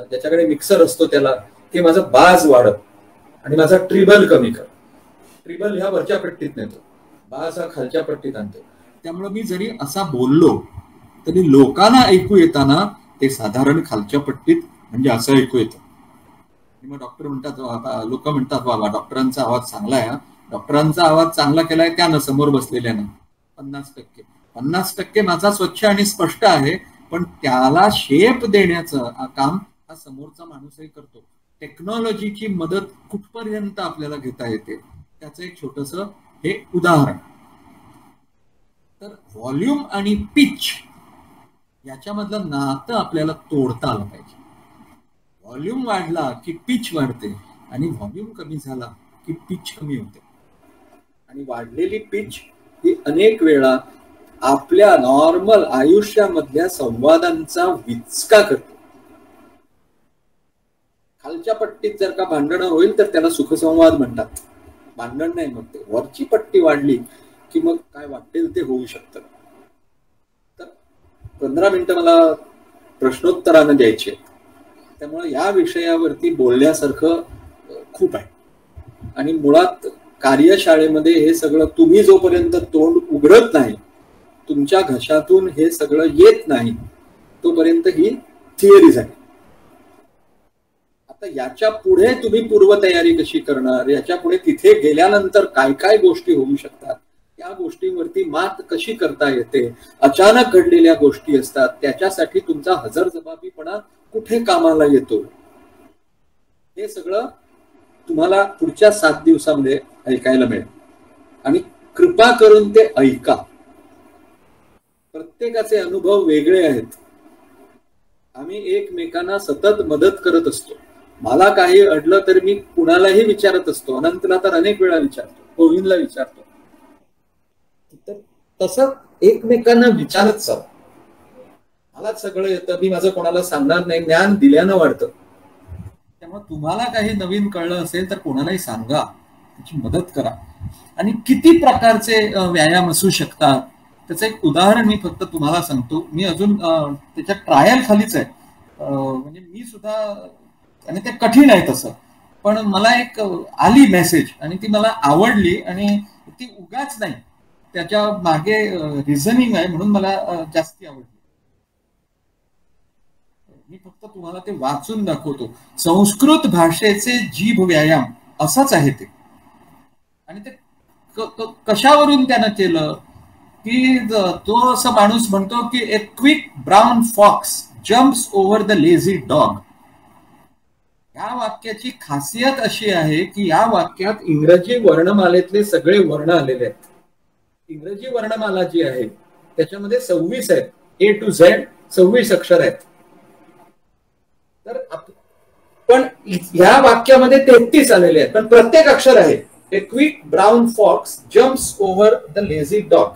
ज्याच्याकडे मिक्सर असतो त्याला की माझा बाज वाढव आणि माझा ट्रिबल कमी कर. ट्रिबल ह्या वरच्या पट्टीत नेतो, बाज हा खालच्या पट्टीत आणतो. त्यामुळे मी जरी असा बोललो तरी लोकांना ऐकू येताना ते साधारण खालच्या पट्टीत म्हणजे असं ऐकू येतं. मग डॉक्टर म्हणतात, लोक म्हणतात बाबा डॉक्टरांचा आवाज चांगला आहे. डॉक्टरांचा आवाज चांगला केलाय त्यानं, समोर बसलेल्यानं 50%. 50% माझा स्वच्छ आणि स्पष्ट आहे, पण त्याला शेप देण्याचं काम हा समोरचा माणूसही करतो. टेक्नॉलॉजीची मदत कुठपर्यंत आपल्याला घेता येते त्याचं एक छोटस हे उदाहरण. तर व्हॉल्यूम आणि पिच याच्यामधलं नातं आपल्याला तोडता आलं पाहिजे. व्हॉल्यूम वाढला की पिच वाढते आणि व्हॉल्यूम कमी झाला की पिच कमी होते. आणि वाढलेली पिच ही अनेक वेळा आपल्या नॉर्मल आयुष्यामधल्या संवादांचा विचका करते. खालच्या पट्टीत जर का भांडणं होईल तर त्याला सुखसंवाद म्हणतात, भांडण नाही मग ते. वरची पट्टी वाढली की मग काय वाटेल ते होऊ शकतं. तर 15 मिनिटं मला प्रश्नोत्तरानं द्यायची आहेत, त्यामुळे या विषयावरती बोलण्यासारखं खूप आहे. आणि मुळात कार्यशाळेमध्ये हे सगळं तुम्ही जोपर्यंत तोंड उघडत नाही, तुमच्या घशातून हे सगळं येत नाही, तोपर्यंत ही थिअरी झाली. आता याच्या पुढे तुम्ही पूर्वतयारी कशी करणार, याच्या पुढे तिथे गेल्यानंतर काय काय गोष्टी होऊ शकतात, त्या गोष्टींवरती मात कशी करता येते, अचानक घडलेल्या गोष्टी असतात, त्याच्यासाठी तुमचा हजरजबाबीपणा कुठे कामाला येतो, हे सगळं तुम्हाला पुढच्या 7 दिवसामध्ये ऐकायला मिळेल. आणि कृपा करून ते ऐका. प्रत्येकाचे अनुभव वेगळे आहेत. आम्ही एकमेकांना सतत मदत करत असतो. मला काही अडलं तर मी कुणालाही विचारत असतो. अनंतला तर अनेक वेळा विचारतो, गोविंदला विचारतो. तर तसं एकमेकांना विचारत जाऊ. मला सगळं येतं, मी माझं कोणाला सांगणार नाही. ज्ञान दिल्यानं वाढतं. त्यामुळे तुम्हाला काही नवीन कळलं असेल तर कोणालाही सांगा, त्याची मदत करा. आणि किती प्रकारचे व्यायाम असू शकतात त्याचं एक उदाहरण मी फक्त तुम्हाला सांगतो. मी अजून त्याच्या ट्रायल खालीच आहे, म्हणजे मी सुद्धा, आणि ते कठीण आहे तसं, पण मला एक आली मेसेज आणि ती मला आवडली आणि ती उगाच नाही, त्याच्या मागे रिझनिंग आहे म्हणून मला जास्ती आवडली. मी फक्त तुम्हाला ते वाचून दाखवतो. संस्कृत भाषेचे जीभ व्यायाम असाच आहे ते. आणि ते कशावरून त्यानं केलं की तो असं माणूस म्हणतो की a quick brown fox jumps over the lazy dog. या वाक्याची खासियत अशी आहे की या वाक्यात इंग्रजी वर्णमालेतले सगळे वर्ण आलेले आहेत. इंग्रजी वर्णमाला जी आहे त्याच्यामध्ये 26 आहेत, ए टू झेड 26 अक्षर आहेत. तर पण ह्या वाक्यामध्ये 33 आलेले आहेत, पण प्रत्येक अक्षर आहे. A quick brown fox jumps over the lazy dog.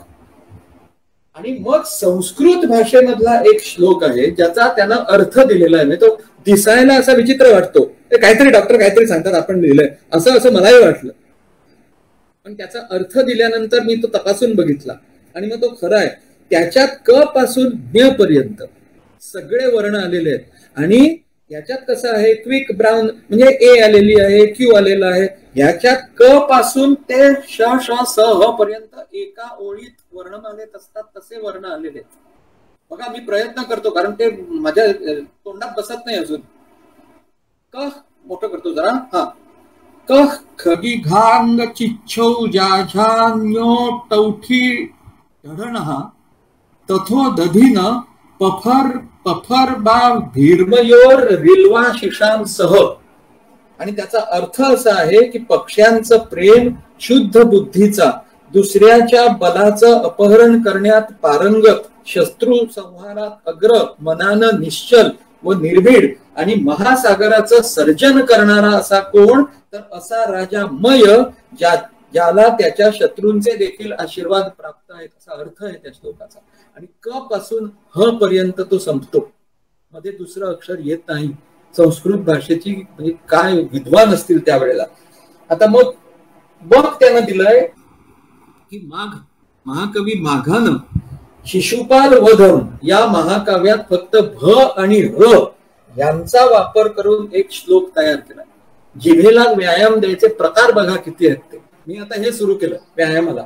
आणि मग संस्कृत भाषेमधला एक श्लोक आहे ज्याचा त्यांना अर्थ दिलेला आहे. तो दिसायला असा विचित्र वाटतो, ते काहीतरी डॉक्टर काहीतरी सांगतात आपण लिहिलंय असं असं मलाही वाटलं, पण त्याचा अर्थ दिल्यानंतर मी तो तपासून बघितला आणि मग तो खरा आहे. त्याच्यात क पासून ज्ञ पर्यंत सगळे वर्ण आलेले आहेत. आणि याच्यात कसं आहे, क्विक ब्राऊन म्हणजे ए आलेली आहे, क्यू आलेला आहे. याच्यात क पासून ते श श स ह पर्यंत एका ओळीत वर्णमालेत असतात तसे वर्ण आलेले आहेत. बघा मी प्रयत्न करतो कारण ते माझ्या तोंडात बसत नाही अजून. क मोठं करतो जरा. हा, क खगी घांग चिच्छौ जाझान्यो टौठी ढढणः तथो दधीन पफर पफर बा भीर्मयोर रिल्वा शिशां सह. आणि त्याचा अर्थ असा आहे की पक्ष्यांचं प्रेम शुद्ध बुद्धीचा, दुसऱ्याच्या बलाचं अपहरण करण्यात पारंगत, शत्रू संहारात अग्र, मनानं निश्चल व निर्भीड आणि महासागराचं सर्जन करणारा असा कोण, तर असा राजा मय, ज्या ज्याला त्याच्या शत्रूंचे देखील आशीर्वाद प्राप्त आहेत असा अर्थ आहे त्या श्लोकाचा. आणि क पासून ह पर्यंत तो संपतो, मध्ये दुसरं अक्षर येत नाही. संस्कृत भाषेची म्हणजे काय विद्वान असतील त्यावेळेला. आता मग बघ त्यानं दिलंय की माघ, महाकवी माघानं शिशुपाल वधम या महाकाव्यात फक्त भ आणि र यांचा वापर करून एक श्लोक तयार केला. जिभेला व्यायाम द्यायचे प्रकार बघा किती आहेत ते. मी आता हे सुरू केलं व्यायामाला.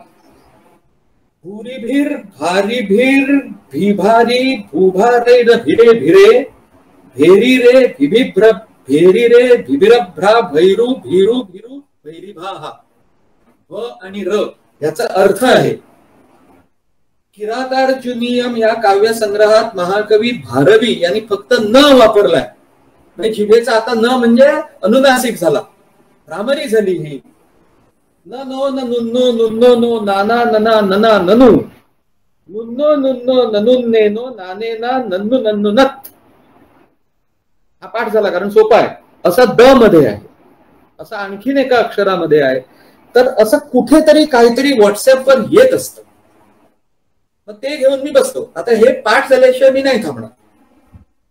भूरिभीर भारीभीर भीभारी भूभारे भिरे भिरे भेरी रे भिभिभ्र भेरी रे भिभिरभ्रा भैरू भीरू भीरू भैरीभाहा. भ आणि र याचा अर्थ आहे. किरातार्जुनीयम या काव्यसंग्रहात महाकवी भारवी यांनी फक्त न वापरलाय. म्हणजे जिभेचा आता न म्हणजे अनुनासिक झाला, भ्रामरी झाली ही. न नो न नुन्नो नुन्नो नो नाना नना नना ननु नुन्नो नुन्नो ननुन्ने नो नाने ना नन्नू नन्नू नत. हा पाठ झाला कारण सोपा आहे. असा the मध्ये आहे, असा आणखीन एका अक्षरामध्ये आहे. तर असं कुठेतरी काहीतरी व्हॉट्सअपवर येत असतं, मग ते घेऊन मी बसतो. आता हे पाठ झाल्याशिवाय मी नाही थांबणार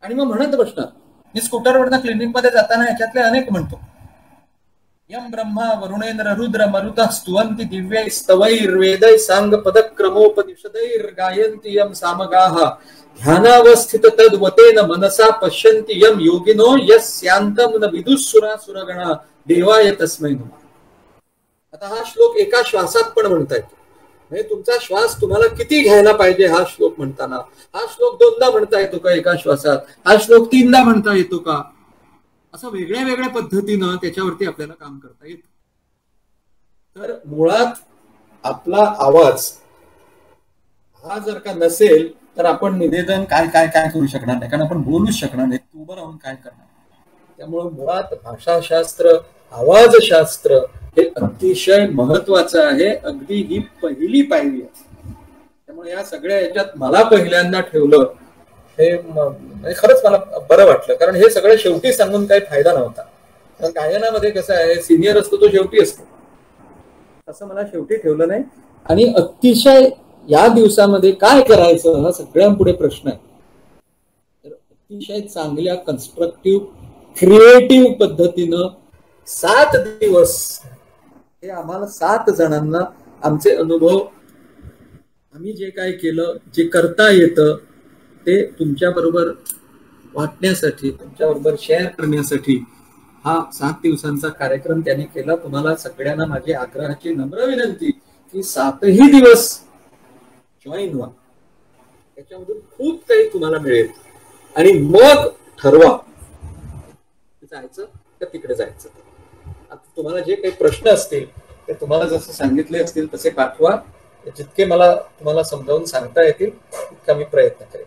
आणि मग म्हणत बसणार. मी स्कूटरवरनं क्लिनिकमध्ये जाताना ह्याच्यातले अनेक म्हणतो. यम ब्रह्मा वरुणेंद्र रुद्र मरुतः स्तुवन्ति दिव्यै स्तवैर्वेदै सांग पदक्रमोपनिषदैर् गायन्ति यम सामगाः ध्यानावस्थित तद्वतेन मनसा पश्यन्ति यम योगिनो यस्यांतं न विदुःसुरासुरगणा देवाय तस्मै नमः. आता हा श्लोक एका श्वासात पण म्हणता येतो. म्हणजे तुमचा श्वास तुम्हाला किती घ्यायला पाहिजे हा श्लोक म्हणताना. हा श्लोक दोनदा म्हणता येतो का एका श्वासात? हा श्लोक तीनदा म्हणता येतो का? असं वेगळ्या वेगळ्या पद्धतीनं त्याच्यावरती आपल्याला काम करता येतं. तर मुळात आपला आवाज हा जर का नसेल तर आपण निवेदन काय काय काय करू शकणार नाही, कारण आपण बोलूच शकणार नाही, उभं राहून काय करणार. त्यामुळे मुळात भाषाशास्त्र, आवाजशास्त्र हे अतिशय महत्वाचं आहे. अगदी ही पहिली पायरी आहे. त्यामुळे या सगळ्या याच्यात मला पहिल्यांदा ठेवलं हे खरंच मला बरं वाटलं, कारण हे सगळं शेवटी सांगून काही फायदा नव्हता. कारण गायनामध्ये कसं आहे, सिनियर असतो तो शेवटी असतो, असं मला शेवटी ठेवलं नाही. आणि अतिशय या दिवसामध्ये काय करायचं हा सगळ्यांपुढे प्रश्न आहे. तर अतिशय चांगल्या कन्स्ट्रक्टिव्ह क्रिएटिव्ह पद्धतीनं 7 दिवस हे आम्हाला 7 जणांना आमचे अनुभव, आम्ही जे काय केलं, जे करता येतं ते तुमच्याबरोबर वाटण्यासाठी, तुमच्याबरोबर शेअर करण्यासाठी हा 7 दिवसांचा कार्यक्रम त्यांनी केला. तुम्हाला सगळ्यांना माझी आग्रहाची नम्र विनंती की 7ही दिवस जॉईन व्हा. त्याच्यामधून खूप काही तुम्हाला मिळेल. आणि मग ठरवा जायचं का तिकडे जायचं. आता तुम्हाला जे काही प्रश्न असतील ते तुम्हाला जसं सांगितले असतील तसे पाठवा. जितके मला तुम्हाला समजावून सांगता येतील तितका मी प्रयत्न करेन.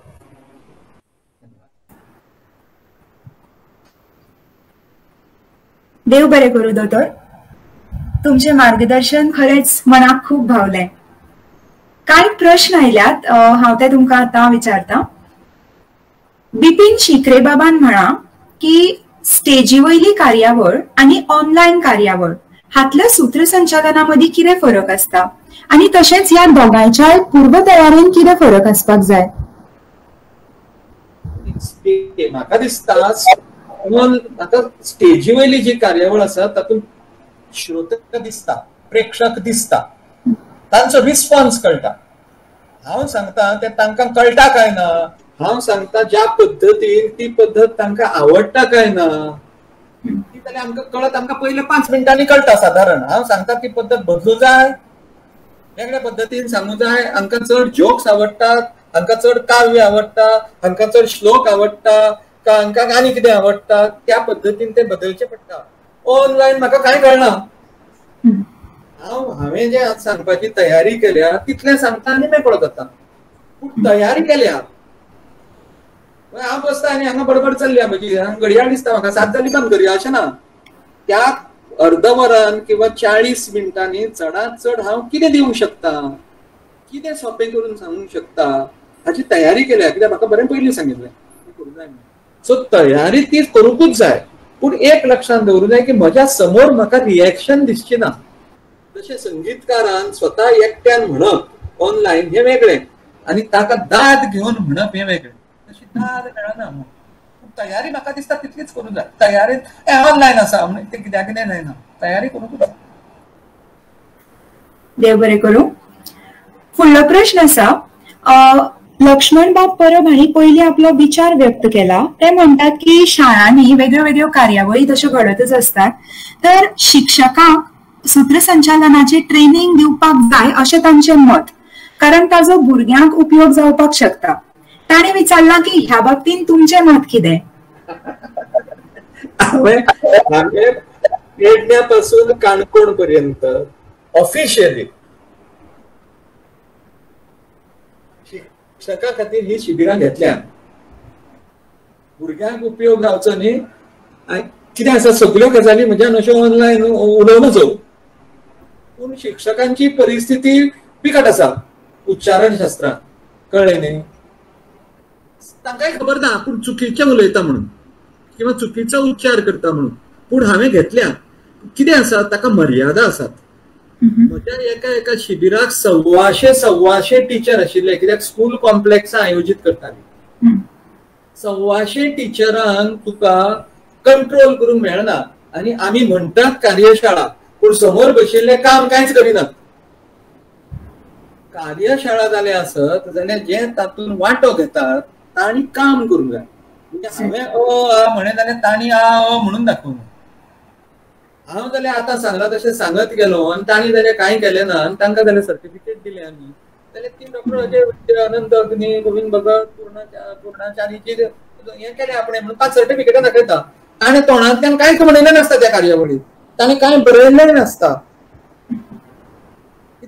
देव बरे करू दोतोर. तुमचे मार्गदर्शन खरेच मनाक खूप भावले. काय प्रश्न आयल्यात हांव ते तुमकां आतां विचारता. बिपिन शिखरे बाबान म्हणा की स्टेजी वयली कार्यावळ आनी ऑनलायन कार्यावळ हातल्या सूत्रसंचालना मदीं कितें फरक आसता आनी तशेंच ह्या दोगांयच्या पूर्वतयारेन कितें फरक आसपाक जाय? म्हाका दिसता आता स्टेजी वयली जी कार्यावळ आसा तातूंत श्रोते दिसता, प्रेक्षक दिसता, तांचो रिस्पॉन्स कळटा. हांव सांगता ते तांकां कळटा काय ना, हांव सांगता ज्या पद्दतीन ती पद्दत तांकां आवडटा काय ना ती जाल्यार आमकां कळत, आमकां पयले 5 मिनटांनी कळटा सादारण. हांव सांगता ती पद्दत बदलू जाय, वेगळ्या पद्दतीन सांगू जाय. हांकां चड जोक्स आवडटात, हांकां चड काव्य आवडटा, हांकां चड श्लोक आवडटा, हांकां आनी कितें आवडटा, त्या पद्दतीन ते बदलचें पडटा. ऑनलायन म्हाका कांय कळना. हांव हांवें जे आज सांगपाची तयारी केल्या तितलें सांगता आनी मेकळो जाता. पूण तयारी केल्या हांव बसता आनी हांगा बडबड चल्ल्या म्हजी, घडयाळ दिसता म्हाका 7 जाली बंद करया अशें ना. त्या अर्द वरान किंवा 40 मिनटांनी चडांत चड हांव कितें दिवंक शकता, कितें सोंपें करून सांगूंक शकता हाची तयारी केल्या. कित्याक म्हाका बरें पयलीं सांगिल्लें करूंक जाय म्हणून. सो तयारी ती करूंकूच जाय. पूण एक लक्षांत दवरूंक जाय की म्हज्या समोर म्हाका रिएक्शन दिसची ना. तशें संगीतकारान स्वता एकट्यान म्हणप ऑनलायन हें वेगळें आनी ताका दाद घेवन म्हणप हें वेगळें. तशी दाद मेळना. तयारी म्हाका दिसता तितलीच करूंक जाय. तयारेंत ऑनलायन आसा म्हणून तें कित्याक कितें जायना, तयारी करूंक जाय. देव बरें करूं. फुडलो प्रश्न आसा, लक्ष्मणबाब परब हांणी पयलीं आपलो विचार व्यक्त केला. ते म्हणटात की शाळांनी वेगळ्यो वेगळ्यो कार्यावळी तश्यो घडतच आसतात, तर शिक्षकांक सूत्रसंचालनाची ट्रेनिंग दिवपाक जाय अशें तांचें मत, कारण ताजो भुरग्यांक उपयोग जावपाक शकता. ताणें विचारलां की ह्या बाबतींत तुमचें मत कितें? हांवें पेडण्या पासून काणकोण पर्यंत ऑफिशियली शिक्षका खातीर ही शिबिरां घेतल्या. भुरग्यांक उपयोग जावचो न्ही. कितें आसा, सगल्यो गजाली म्हज्यान अश्यो ऑनलायन उलोवनच जावं, पूण शिक्षकांची परिस्थिती बिकट आसा उच्चारण शास्त्रांत, कळ्ळें न्ही. तांकांय खबर ना आपूण चुकीचें उलयता म्हणून किंवा चुकीचो उच्चार करता म्हणून, पूण हांवें घेतल्या. कितें आसा, ताका मर्यादा आसात. म्हज्या एका एका शिबिराक 125 टिचर आशिल्ले, कित्याक स्कूल कॉम्प्लेक्सां आयोजीत करताली. 125 टिचरांक तुका कंट्रोल करूंक मेळना. आनी आमी म्हणटात कार्यशाळा, पूण समोर बशिल्ले काम कांयच करिनात. कार्यशाळा जाल्या आसत जाल्यार जे तातूंत वांटो घेतात तांणी काम करूंक जाय. म्हणजे हांवें अ आ म्हणें जाल्यार तांणी आ अ म्हणून दाखोवंक. हांव जाल्यार आतां सांगलां तशें सांगत गेलो आनी तांणी जाल्यार कांय केलें ना आनी तांकां जाल्यार सर्टिफिकेट दिलें आमी, जाल्यार ती डॉक्टर अजय वैद्य, अनंत अग्नी, गोविंद भगत, पूर्णाचारीची हें केलें आपणें म्हणून 5 सर्टिफिकेटां दाखयता. ताणें तोंडांतल्यान कांयच म्हणिल्लें नासता त्या कार्यावळीत, ताणें कांय बरयल्लें नासता.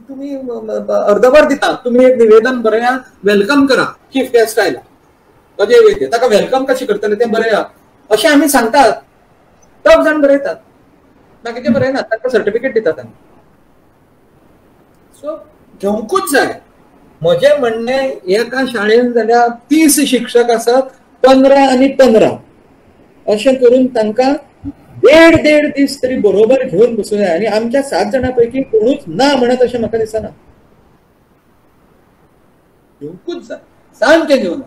तुमी अर्दवर दिता, तुमी एक निवेदन बरया, welcome करा, चीफ गेस्ट आयला अजय वैद्य, ताका welcome कशें करतले तें बरया अशें आमी सांगतात. 10 जाण बरयतात, बाकीचे बरयनात, तांकां सर्टिफिकेट दितात आमी. सो घेवंकूच जाय. म्हजें म्हणणें, एका शाळेन जाल्यार 30 शिक्षक आसात, 15 आनी 15 अशें करून तांकां 1.5-1.5 दीस तरी बरोबर घेवन बसूं जाय. आनी आमच्या 7 जाणां पैकी कोणूच ना म्हणत अशें म्हाका दिसना. घेवंकूच जाय, सामकें घेवन.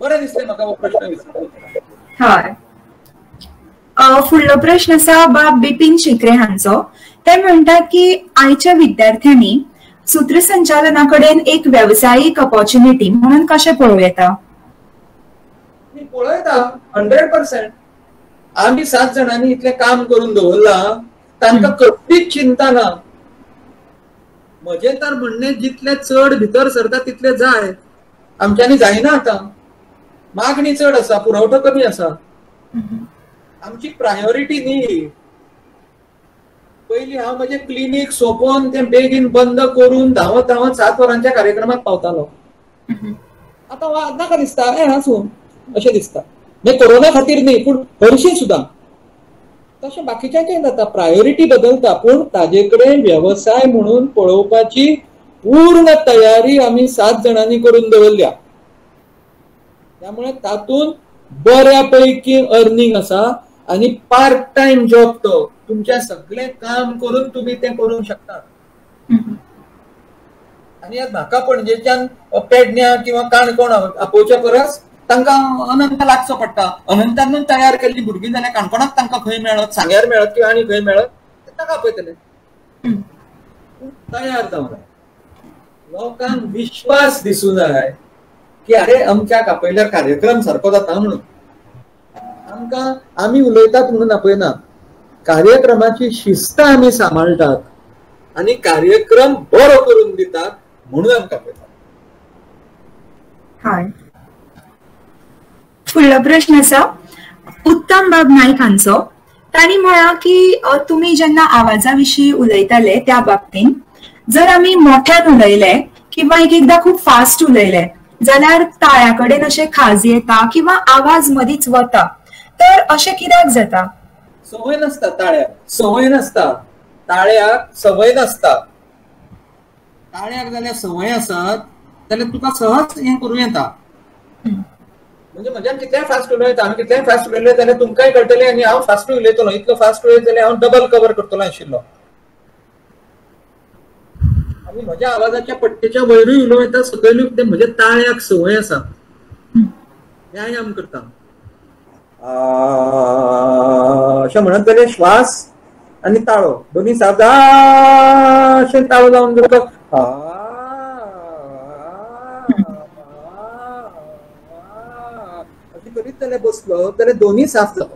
बरें दिसलें म्हाका हो प्रश्न विचारून. हय. फुडलो प्रश्न आसा बाब बिपीन शिकरे हांचो. ते म्हणटात की आयच्या विद्यार्थ्यांनी सूत्रसंचालना कडेन एक वेवसायीक ऑपॉर्च्युनिटी म्हणून कशें पळोवं येता? पळयता 100%. आमी 7 जाणांनी इतलें काम करून दवरलां, तांकां कसलीच चिंता ना. म्हजें तर म्हणणें, जितले चड भितर सरता तितले जाय. आमच्यांनी जायना आतां, मागणी चड आसा, पुरवठो कमी आसा. आमची प्रायोरिटी न्ही. पयलीं हांव म्हजें क्लिनीक सोंपोवन तें बेगीन बंद करून धांवत धांवत 7 वरांच्या कार्यक्रमाक पावतालो. आतां नाका दिसता, हें आसूं अशें दिसता. म्हणजे कोरोना खातीर न्ही, पूण हरशीं सुद्दां तशें बाकीच्यांचें जाता. प्रायोरिटी बदलता, पूण ताजे कडेन वेवसाय म्हणून पळोवपाची पूर्ण तयारी आमी 7 जाणांनी करून दवरल्या. त्यामुळे तातूंत बऱ्यापैकी अर्निंग आसा आनी पार्ट टायम जॉब तो. तुमचें सगळें काम करून तुमी तें करूंक शकतात. आनी म्हाका पणजेच्यान पेडण्या किंवा काणकोण आपोवच्या परस तांकां अनंत लागचो पडटा. अनंतानूच तयार केल्ली भुरगीं जाल्यार काणकोणाक तांकां खंय मेळत, सांग्यार मेळत किंवा आनी खंय मेळत, तांकां आपयतले. तयार जावंक जाय, लोकांक विश्वास दिसूं जाय की अरे अमक्याक आपयल्यार कार्यक्रम सारको जाता म्हणून. आमकां आमी उलयतात म्हणून आपयना, कार्यक्रमाची शिस्त आमी सांबाळटात आनी कार्यक्रम बरो करून दितात म्हणून आमकां आपयतात. हय. फुडलो प्रश्न आसा उत्तम बाब नायक हांचो. तांणी म्हळां की तुमी जेन्ना आवाजा विशीं उलयताले त्या बाबतींत जर आमी मोठ्यान उलयले किंवा एक एकदां खूब फास्ट उलयले जाल्यार ताळ्या कडेन अशें खाज येता किंवा आवाज मदींच वता, तर अशें कित्याक जाता? संवय नासता ताळ्याक, संवय नासता ताळ्याक, संवय नासता ताळ्याक. जाल्यार संवय आसत जाल्यार तुका सहज हें करूं येता. म्हणजे म्हज्यान कितलेंय फास्ट उलयता, आमी कितलेंय फास्ट उलयले जाल्यार तुमकांय कळटलें आनी हांव फास्ट उलयतलो. इतलो फास्ट उलयत जाल्यार हांव डबल कवर करतलो आशिल्लो. आनी म्हज्या आवाजाच्या पट्टेच्या वयरूय उलोवं येता, सकयलूय. ते म्हज्या ताळ्याक संवय आसा, व्यायाम करता अशें म्हणत जाल्यार श्वास आनी ताळो दोनी साफ अशें ताळो जावन तुका अशें करीत जाल्यार बसलो जाल्यार दोनी साफ जाता.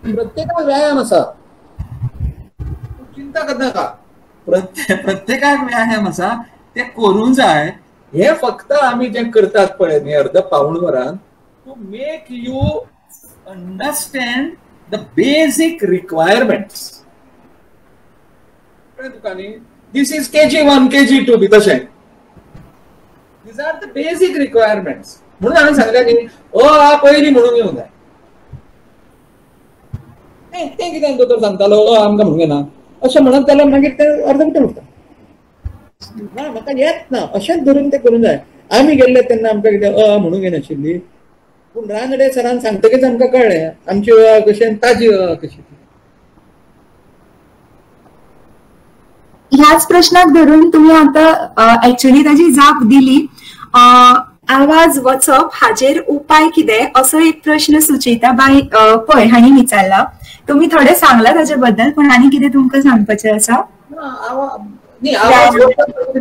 प्रत्येकाक व्यायाम आसा, चिंता करनाका. प्रत्येकाक व्यायाम आसा, ते करूंक जाय. हे फक्त आमी जें करतात पळय न्ही अर्द पाऊण वरान, to make you understand the basic requirements. कळ्ळें तुका न्ही? This is KG 1 KG 2 बी तशें. These are the basic requirements. म्हणून हांवें सांगलें न्ही, अ आ पयलीं म्हणून येवंक जाय. तें कितें दोतोर सांगतालो अ आमकां म्हणूंक येना अशें म्हणत जाल्यार मागीर तें अर्दकुटें उरता. ना म्हाका येत ना अशेंच धरून तें करूंक जाय. आमी गेल्ले तेन्ना आमकां कितें अ म्हणूंक येनाशिल्ली, पूण रानडे सरान सांगतकीच आमकां कळ्ळें आमची अ कशी आनी ताजी अ कशी. ह्याच प्रश्नाक धरून तुमी आतां एक्चुअली ताजी जाप दिली. आवाज वचप हाजेर उपाय कितें असो एक प्रश्न सुचेता बाय पै हांणी विचारला. तुमी थोडें सांगला ताजे बद्दल, पण आनी कितें तुमकां सांगपाचें आसा?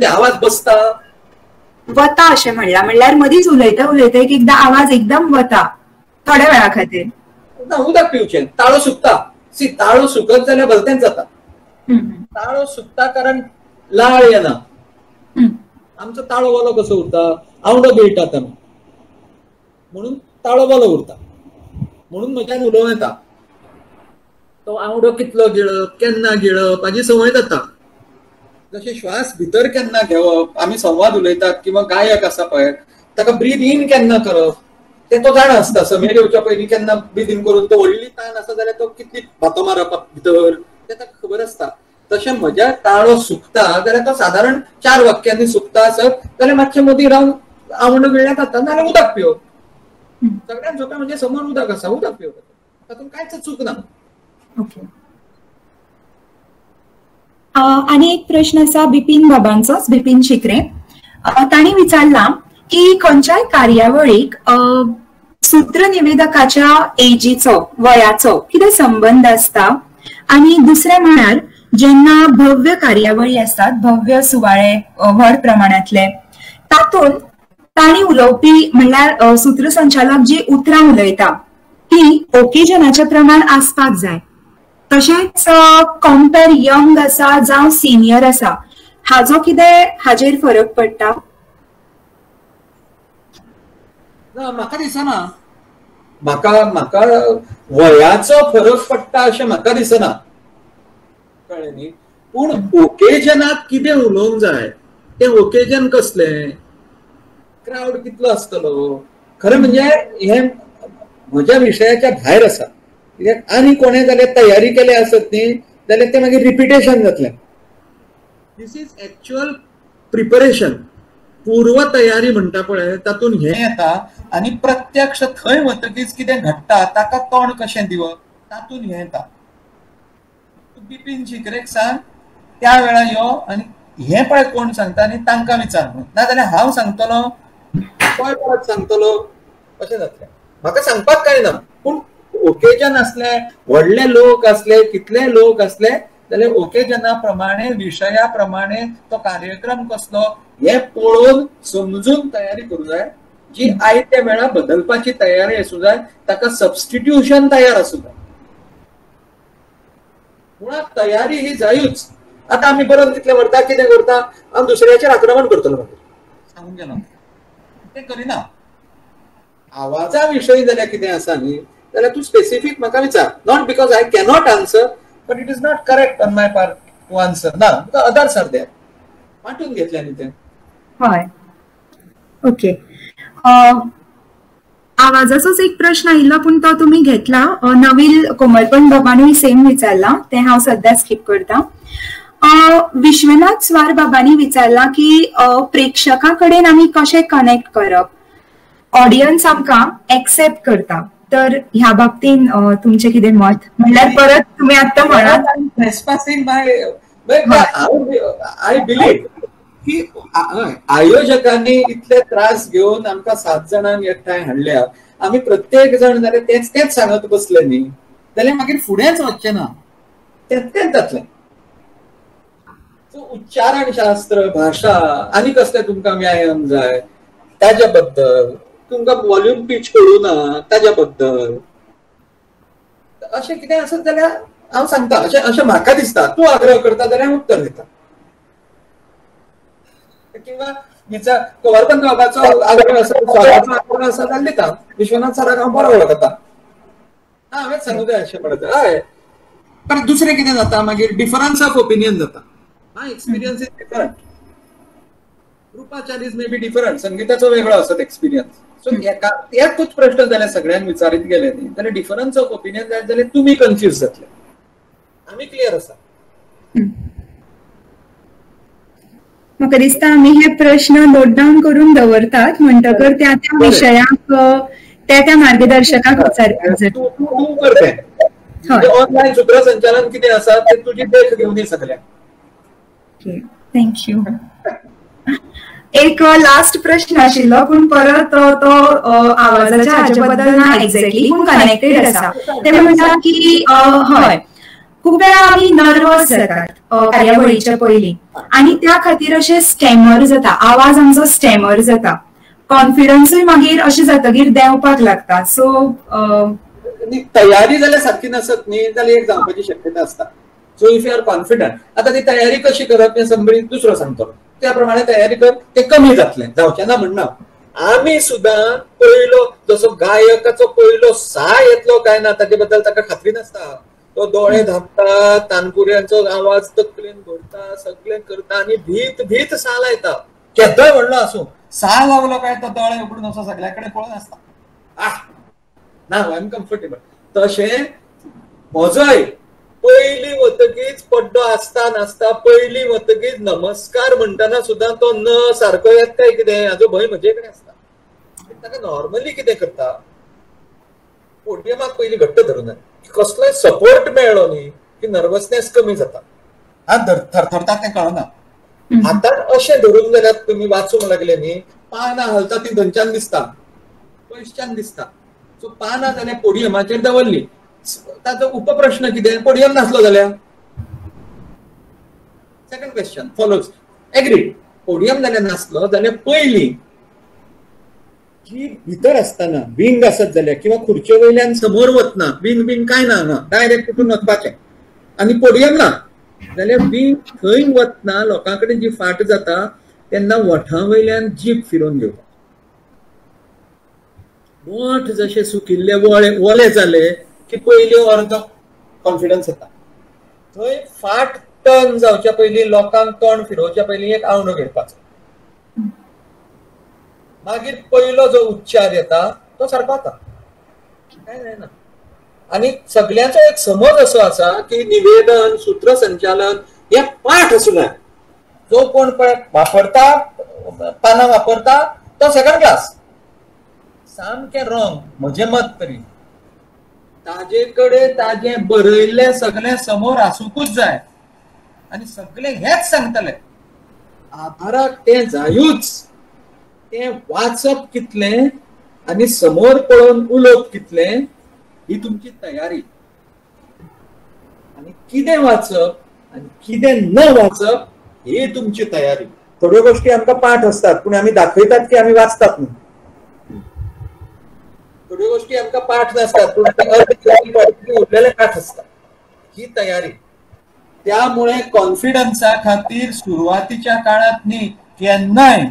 आवाज बसता वता अशें म्हणलां, म्हणल्यार मदींच उलयता उलयता एक एकदां आवाज एकदम वता थोड्या वेळा खातीर. उदक पिवचें, ताळो सुकता. सी ताळो सुकत जाल्यार भलतेंच जाता. ताळो सुकता कारण लाळ येना. आमचो ताळो वलो कसो उरता? आवडो गिळटात आमी, म्हणून ताळो वलो उरता, म्हणून म्हज्यान उलोवं येता. तो आवडो कितलो गिळप, केन्ना गिळप हाजी संवय जाता. जशें श्वास भितर केन्ना घेवप, आमी संवाद उलयतात किंवा गायक आसा पळय ताका ब्रीद इन केन्ना करप तें तो जाणा आसता. समेर येवच्या पयलीं केन्ना ब्रीद इन करून तो व्हडली तान आसा जाल्यार तो कितली भातो मारप भितर तें ताका खबर आसता. तशें म्हज्या ताळो सुकता जाल्यार तो सादारण 4 वाक्यांनी सुकता आसत जाल्यार मातशें मदीं रावन आवंडो गिळ्ळ्यार जाता, नाजाल्यार उदक पिवप. सगळ्यांत सोंपें म्हणजे समोर उदक आसा, उदक पिवप, तातूंत कांयच चूक ना. ओके. आनी एक प्रश्न आसा बिपीन बाबांचोच, बिपीन शिकरे. तांणी विचारला की खंयच्याय कार्यावळीक सूत्रनिवेदकाच्या एजीचो, वयाचो कितें संबंद आसता? आनी दुसरें म्हळ्यार जेन्ना भव्य कार्यावळी आसतात, भव्य सुवाळे व्हड प्रमाणांतले, तातूंत तांणी उलोवपी म्हणल्यार सूत्रसंचालक जी उतरां उलयता ती ओकेजनाच्या प्रमाण आसपाक जाय. तशेंच कॉम्पेर यंग आसा जावं सिनियर आसा हाजो कितें हाजेर फरक पडटा? ना, म्हाका दिसना. म्हाका म्हाका वयाचो फरक पडटा अशें म्हाका दिसना, कळ्ळें न्ही? पूण ओकेजनाक कितें उलोवंक जाय, तें ओकेजन कसलें, क्रावड कितलो आसतलो, खरें म्हणजे हें म्हज्या विशयाच्या भायर आसा. कित्याक आनी कोणें जाल्यार तयारी केल्या आसत न्ही जाल्यार तें मागीर रिपिटेशन जातलें. This is actual preparation, पूर्व तयारी म्हणटा पळय तातूंत हें येता. आनी प्रत्यक्ष थंय वतकीच कितें घडटा ताका तोंड कशें दिवप तातूंत हें येता. बिपीन शिकरेक सांग त्या वेळार यो आनी हें पळय कोण सांगता आनी तांकां विचार म्हणून, नाजाल्यार हांव सांगतलो तोय परत सांगतलो अशें जातलें. म्हाका सांगपाक कांय ना, पूण ओकेजन आसले, व्हडले लोक आसले, कितले लोक आसले जाल्यार ओकेजना प्रमाणे, विशया प्रमाणे तो कार्यक्रम कसलो हें पळोवन समजून तयारी करूं जाय. जी आयत्या वेळा बदलपाची तयारी आसूं जाय, ताका सबस्टिट्यूशन तयार आसूं जाय. मुळात तयारी ही जायूच. आतां आमी बरोवन कितलें व्हरता, कितें करता, आमी दुसऱ्याचेर आक्रमण करतलो मागीर सांगूंक गेलो तें करिना. आवाजा विशयी जाल्यार कितें आसा न्ही जाल्यार तूं स्पेसिफीक म्हाका विचार, not because I cannot answer, but it is not correct on my part to answer. ना, others are there, वांटून घेतलें न्ही तें. हय, ओके. आवाजाचोच एक प्रश्न आयिल्लो पूण तो तुमी घेतला. नवील कोमलपण बाबांनी सेम विचारला, तें हांव सद्या स्कीप करता. विश्वनाथ स्वार बाबांनी विचारला की प्रेक्षकां कडेन आमी कशें कनेक्ट करप, ऑडियन्स आमकां एक्सेप्ट करता, तर ह्या बाबतीन तुमचें कितें मत? म्हणल्यार परत तुमी आतां म्हणात ट्रेसपासिंग बाय I believe की आयोजकांनी इतले त्रास घेवन आमकां 7 जाणांक एकठांय हाडल्या, आमी प्रत्येक जाण जाल्यार तेच तेच सांगत बसले न्ही जाल्यार मागीर फुडेंच वचचें ना, तेच तेच जातलें. सो उच्चारण शास्त्र, भाशा आनी कसले तुमकां व्यायाम जाय ताज्या बद्दल, तुमकां वॉल्यूम पीच कळूं ना ताज्या बद्दल, अशें कितें आसत जाल्यार हांव सांगता. अशें अशें म्हाका दिसता, तूं आग्रह करता जाल्यार हांव उत्तर दिता. किंवा हिचा गोवर्धन बाबाचो आग्रह आसा, स्वराचो आग्रह आसा जाल्यार दिता. विश्वनाथ सराक हांव बरो वळखता, हांवें सांगू जाय अशें पडटा. हय, पर दुसरें कितें जाता मागीर डिफरन्स ऑफ ओपिनियन जाता. My experience is different, Rupachari's may be different, संगीताचो वेगळो आसत एक्सपिरियन्स. सो एकूच प्रश्न जाल्यार सगळ्यांक विचारीत गेले न्ही जाल्यार डिफरन्स ऑफ ओपिनियन जायत जाल्यार तुमी कन्फ्यूज जातले, आमी क्लियर आसा. म्हाका दिसता आमी हे प्रश्न नोट डावन करून दवरतात म्हणटकर त्या त्या विशयाक त्या त्या मार्गदर्शकाक विचारपाक जाय. तूं करतें ऑनलायन सूत्रसंचालन कितें आसा तें तुजी देख घेवन सगळ्यांक. Thank you. एक लास्ट प्रश्न आशिल्लो पूण परत तो आवाजाच्या हाचे बद्दल ना एक्झॅक्टली पूण कनेक्टेड आसा. ते म्हणटा की हय खूब वेळा आमी नर्वस जातात कार्यावळीच्या पयलीं आनी त्या खातीर अशें स्टॅमर जाता, आवाज आमचो स्टॅमर जाता, कॉन्फिडन्सूय मागीर अशें जातकीर देंवपाक लागता. सो तयारी जाल्यार सारकी नासत न्ही जाल्यार एक जावपाची शक्यता आसता. So if you are confident, आतां ती तयारी कशी करप हें संबळी दुसरो सांगतलो, त्या प्रमाणे तयारी कर, ते कमी जातलें, जावचें ना म्हणना. आमी सुद्दां पयलो जसो गायकाचो पयलो सा येतलो काय ना ताजे बद्दल ताका खात्री नासता, तो दोळे धांपता, तानपुऱ्यांचो आवाज तकलेन भरता, सगळें करता आनी भीत भीत सा लायता. केदोय व्हडलो आसूं सा लावलो काय तो दोळे उगडून असो सगळ्या कडेन पळोवन आसता, आह ना I am comfortable. तशें म्हजोय पयलीं वतकीच पड्डो आसता नासता पयलीं वतकीच नमस्कार म्हणटना सुद्दां तो न सारको येता काय कितें हाजो भंय म्हजे कडेन आसता. ताका नॉर्मली कितें करता, पोडियमाक पयलीं घट्ट धरून कसलोय सपोर्ट मेळ्ळो न्ही की नर्वसनेस कमी जाता. हात थरथरता तें कळना, हातान अशें धरून जाल्यार तुमी वाचूंक लागले न्ही पानां हालता ती थंयच्यान दिसता, पयसच्यान दिसता. सो पानां जाल्यार पोडियमाचेर दवरली, ताचो उपप्रश्न कितें, पोडियम नासलो जाल्यार? Second question follows, agreed, podium जाल्यार नासलो जाल्यार पयलीं जी भितर आसतना विंग आसत जाल्यार किंवा खुर्चे वयल्यान समोर वतना विंग बीन काय ना हांगा डायरेक्ट उठून वचपाचें आनी पोडियम ना जाल्यार विंग थंय वतना लोकां कडेन जी फाट जाता तेन्ना वठां वयल्यान जीप फिरोवन घेवपा. वठ जशे सुकिल्ले वोले वोले जाले की पयली अर्द कॉन्फिडन्स येता. थंय फाट टर्न जावच्या पयलीं लोकांक तोंड फिरोवच्या पयलीं एक आवणो घेवपाचो, मागीर पयलो जो उच्चार येता तो सारको येता, काय जायना. आनी सगळ्यांचो एक समज असो आसा की निवेदन सूत्रसंचालन हे पाठ आसूं जाय, जो कोण पळय वापरता पानां वापरता तो सेकंड क्लास. सामकें रॉंग म्हजें मत तरी. ताजे कडेन ताजें बरयल्लें सगळें समोर आसूंकूच जाय आनी सगळे हेच सांगतले, आधाराक तें जायूच. तें वाचप कितलें आनी समोर पळोवन उलोवप कितलें ही तुमची तयारी. आनी कितें वाचप आनी कितें न वाचप ही तुमची तयारी. थोड्यो गोष्टी आमकां पाठ आसतात पूण आमी दाखयतात की आमी वाचतात न्हू. थोड्यो गोष्टी आमकां पाठ नासतात पूण उरलेले पाठ आसतात. ही तयारी. त्यामुळे कॉन्फिडन्सा खातीर सुरवातीच्या काळात न्ही केन्नाय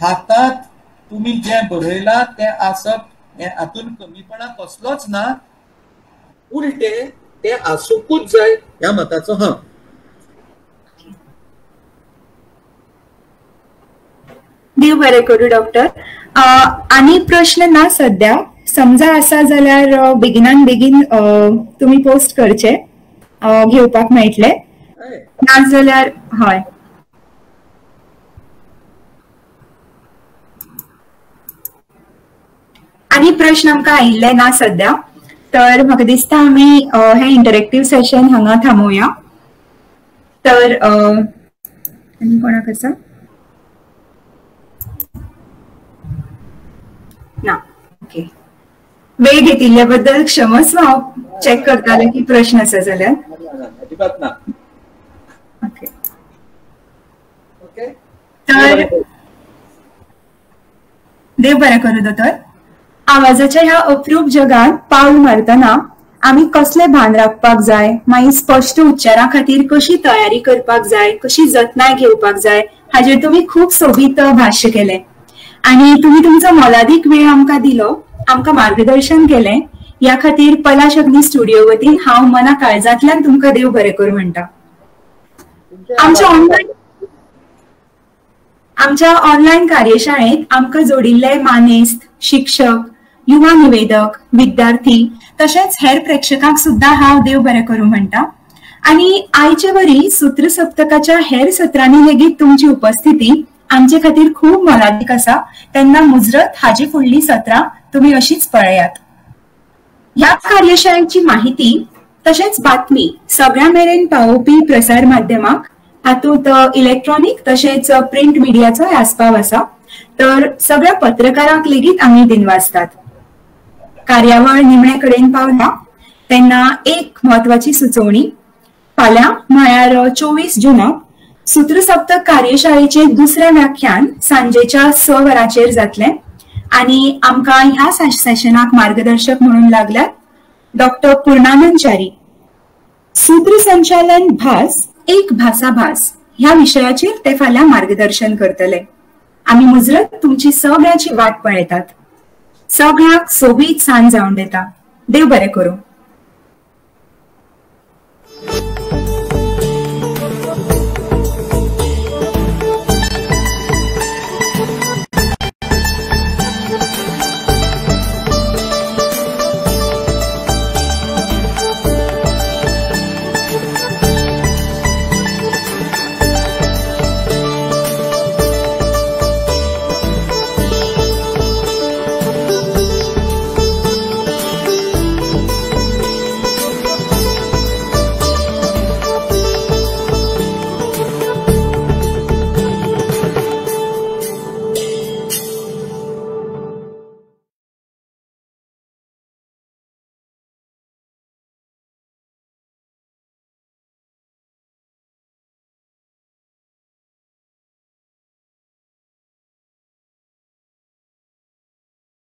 हातात तुम्ही जे बरयला ते आसप हे हातून कमीपणा कसलोच ना, उलटे ते आसूंकूच जाय ह्या मताचो. हांव देव बरें करूं डॉक्टर. आनी प्रश्न ना सद्या, समजा आसा जाल्यार बेगिनान बेगीन तुमी पोस्ट करचे, घेवपाक मेळटले, ना जाल्यार हय. आनी प्रश्न आमकां आयिल्ले ना सद्या, तर म्हाका दिसता आमी हें इंटरेक्टीव सेशन हांगा थांबोवया. तर आनी कोणाक आसा ना? ओके, वेळ घेतिल्ल्या बद्दल क्षमस्व, हांव चॅक करताले की प्रश्न आसा जाल्यार. अजिबात ना. ओके, तर देव बरें करूं दोतोर. आवाजाच्या ह्या अप्रूप जगात पावल मारतना आमी कसले भान राखपाक जाय, मागीर स्पश्ट उच्चारा खातीर कशी तयारी करपाक जाय, कशी जतनाय घेवपाक जाय, हाजेर तुमी खूब सोबीत भाश्य केलें आनी तुमी तुमचो मोलादीक वेळ आमकां दिलो, आमकां मार्गदर्शन केलें. ह्या खातीर पलाश अग्नी स्टुडिओ वतीन हांव मना काळजांतल्यान तुमकां देव बरें करूं म्हणटा. आमच्या ऑनलायन कार्यशाळेत आमकां जोडिल्ले मानेस्त, शिक्षक, युवा निवेदक, विद्यार्थी तशेंच हेर प्रेक्षकांक सुद्दां हांव देव बरें करूं म्हणटा. आनी आयचे वरी सूत्रसप्तकाच्या हेर सत्रांनी लेगीत तुमची उपस्थिती आमचे खातीर खूब मोलादीक आसा. तेन्ना मुजरत हाजे फुडलीं सत्रां तुमी अशीच पळयात. ह्या कार्यशाळेची माहिती तशेंच बातमी सगळ्यां मेरेन पावोवपी प्रसार माध्यमाक, हातूंत इलेक्ट्रॉनिक तशेंच प्रिंट मिडियाचोय आस्पाव आसा, तर सगळ्या पत्रकारांक लेगीत आमी दिनवासतात. कार्यावळ निमणे कडेन पावला तेन्ना एक म्हत्वाची सुचोवणी, फाल्यां म्हळ्यार 24 जुनाक सूत्रसप्तक कार्यशाळेचे दुसरें व्याख्यान सांजेच्या 6 वरांचेर जातलें आनी आमकां ह्या सेशनाक मार्गदर्शक म्हणून लागल्यात डॉक्टर पूर्णानंद च्यारी. सूत्रसंचालन भास एक भासाभास ह्या विशयाचेर ते फाल्यां मार्गदर्शन करतले. आमी मुजरत तुमची सगळ्यांची वाट पळयतात. सगळ्यांक सोबीत सांज जावन दिता. देव बरें करूं.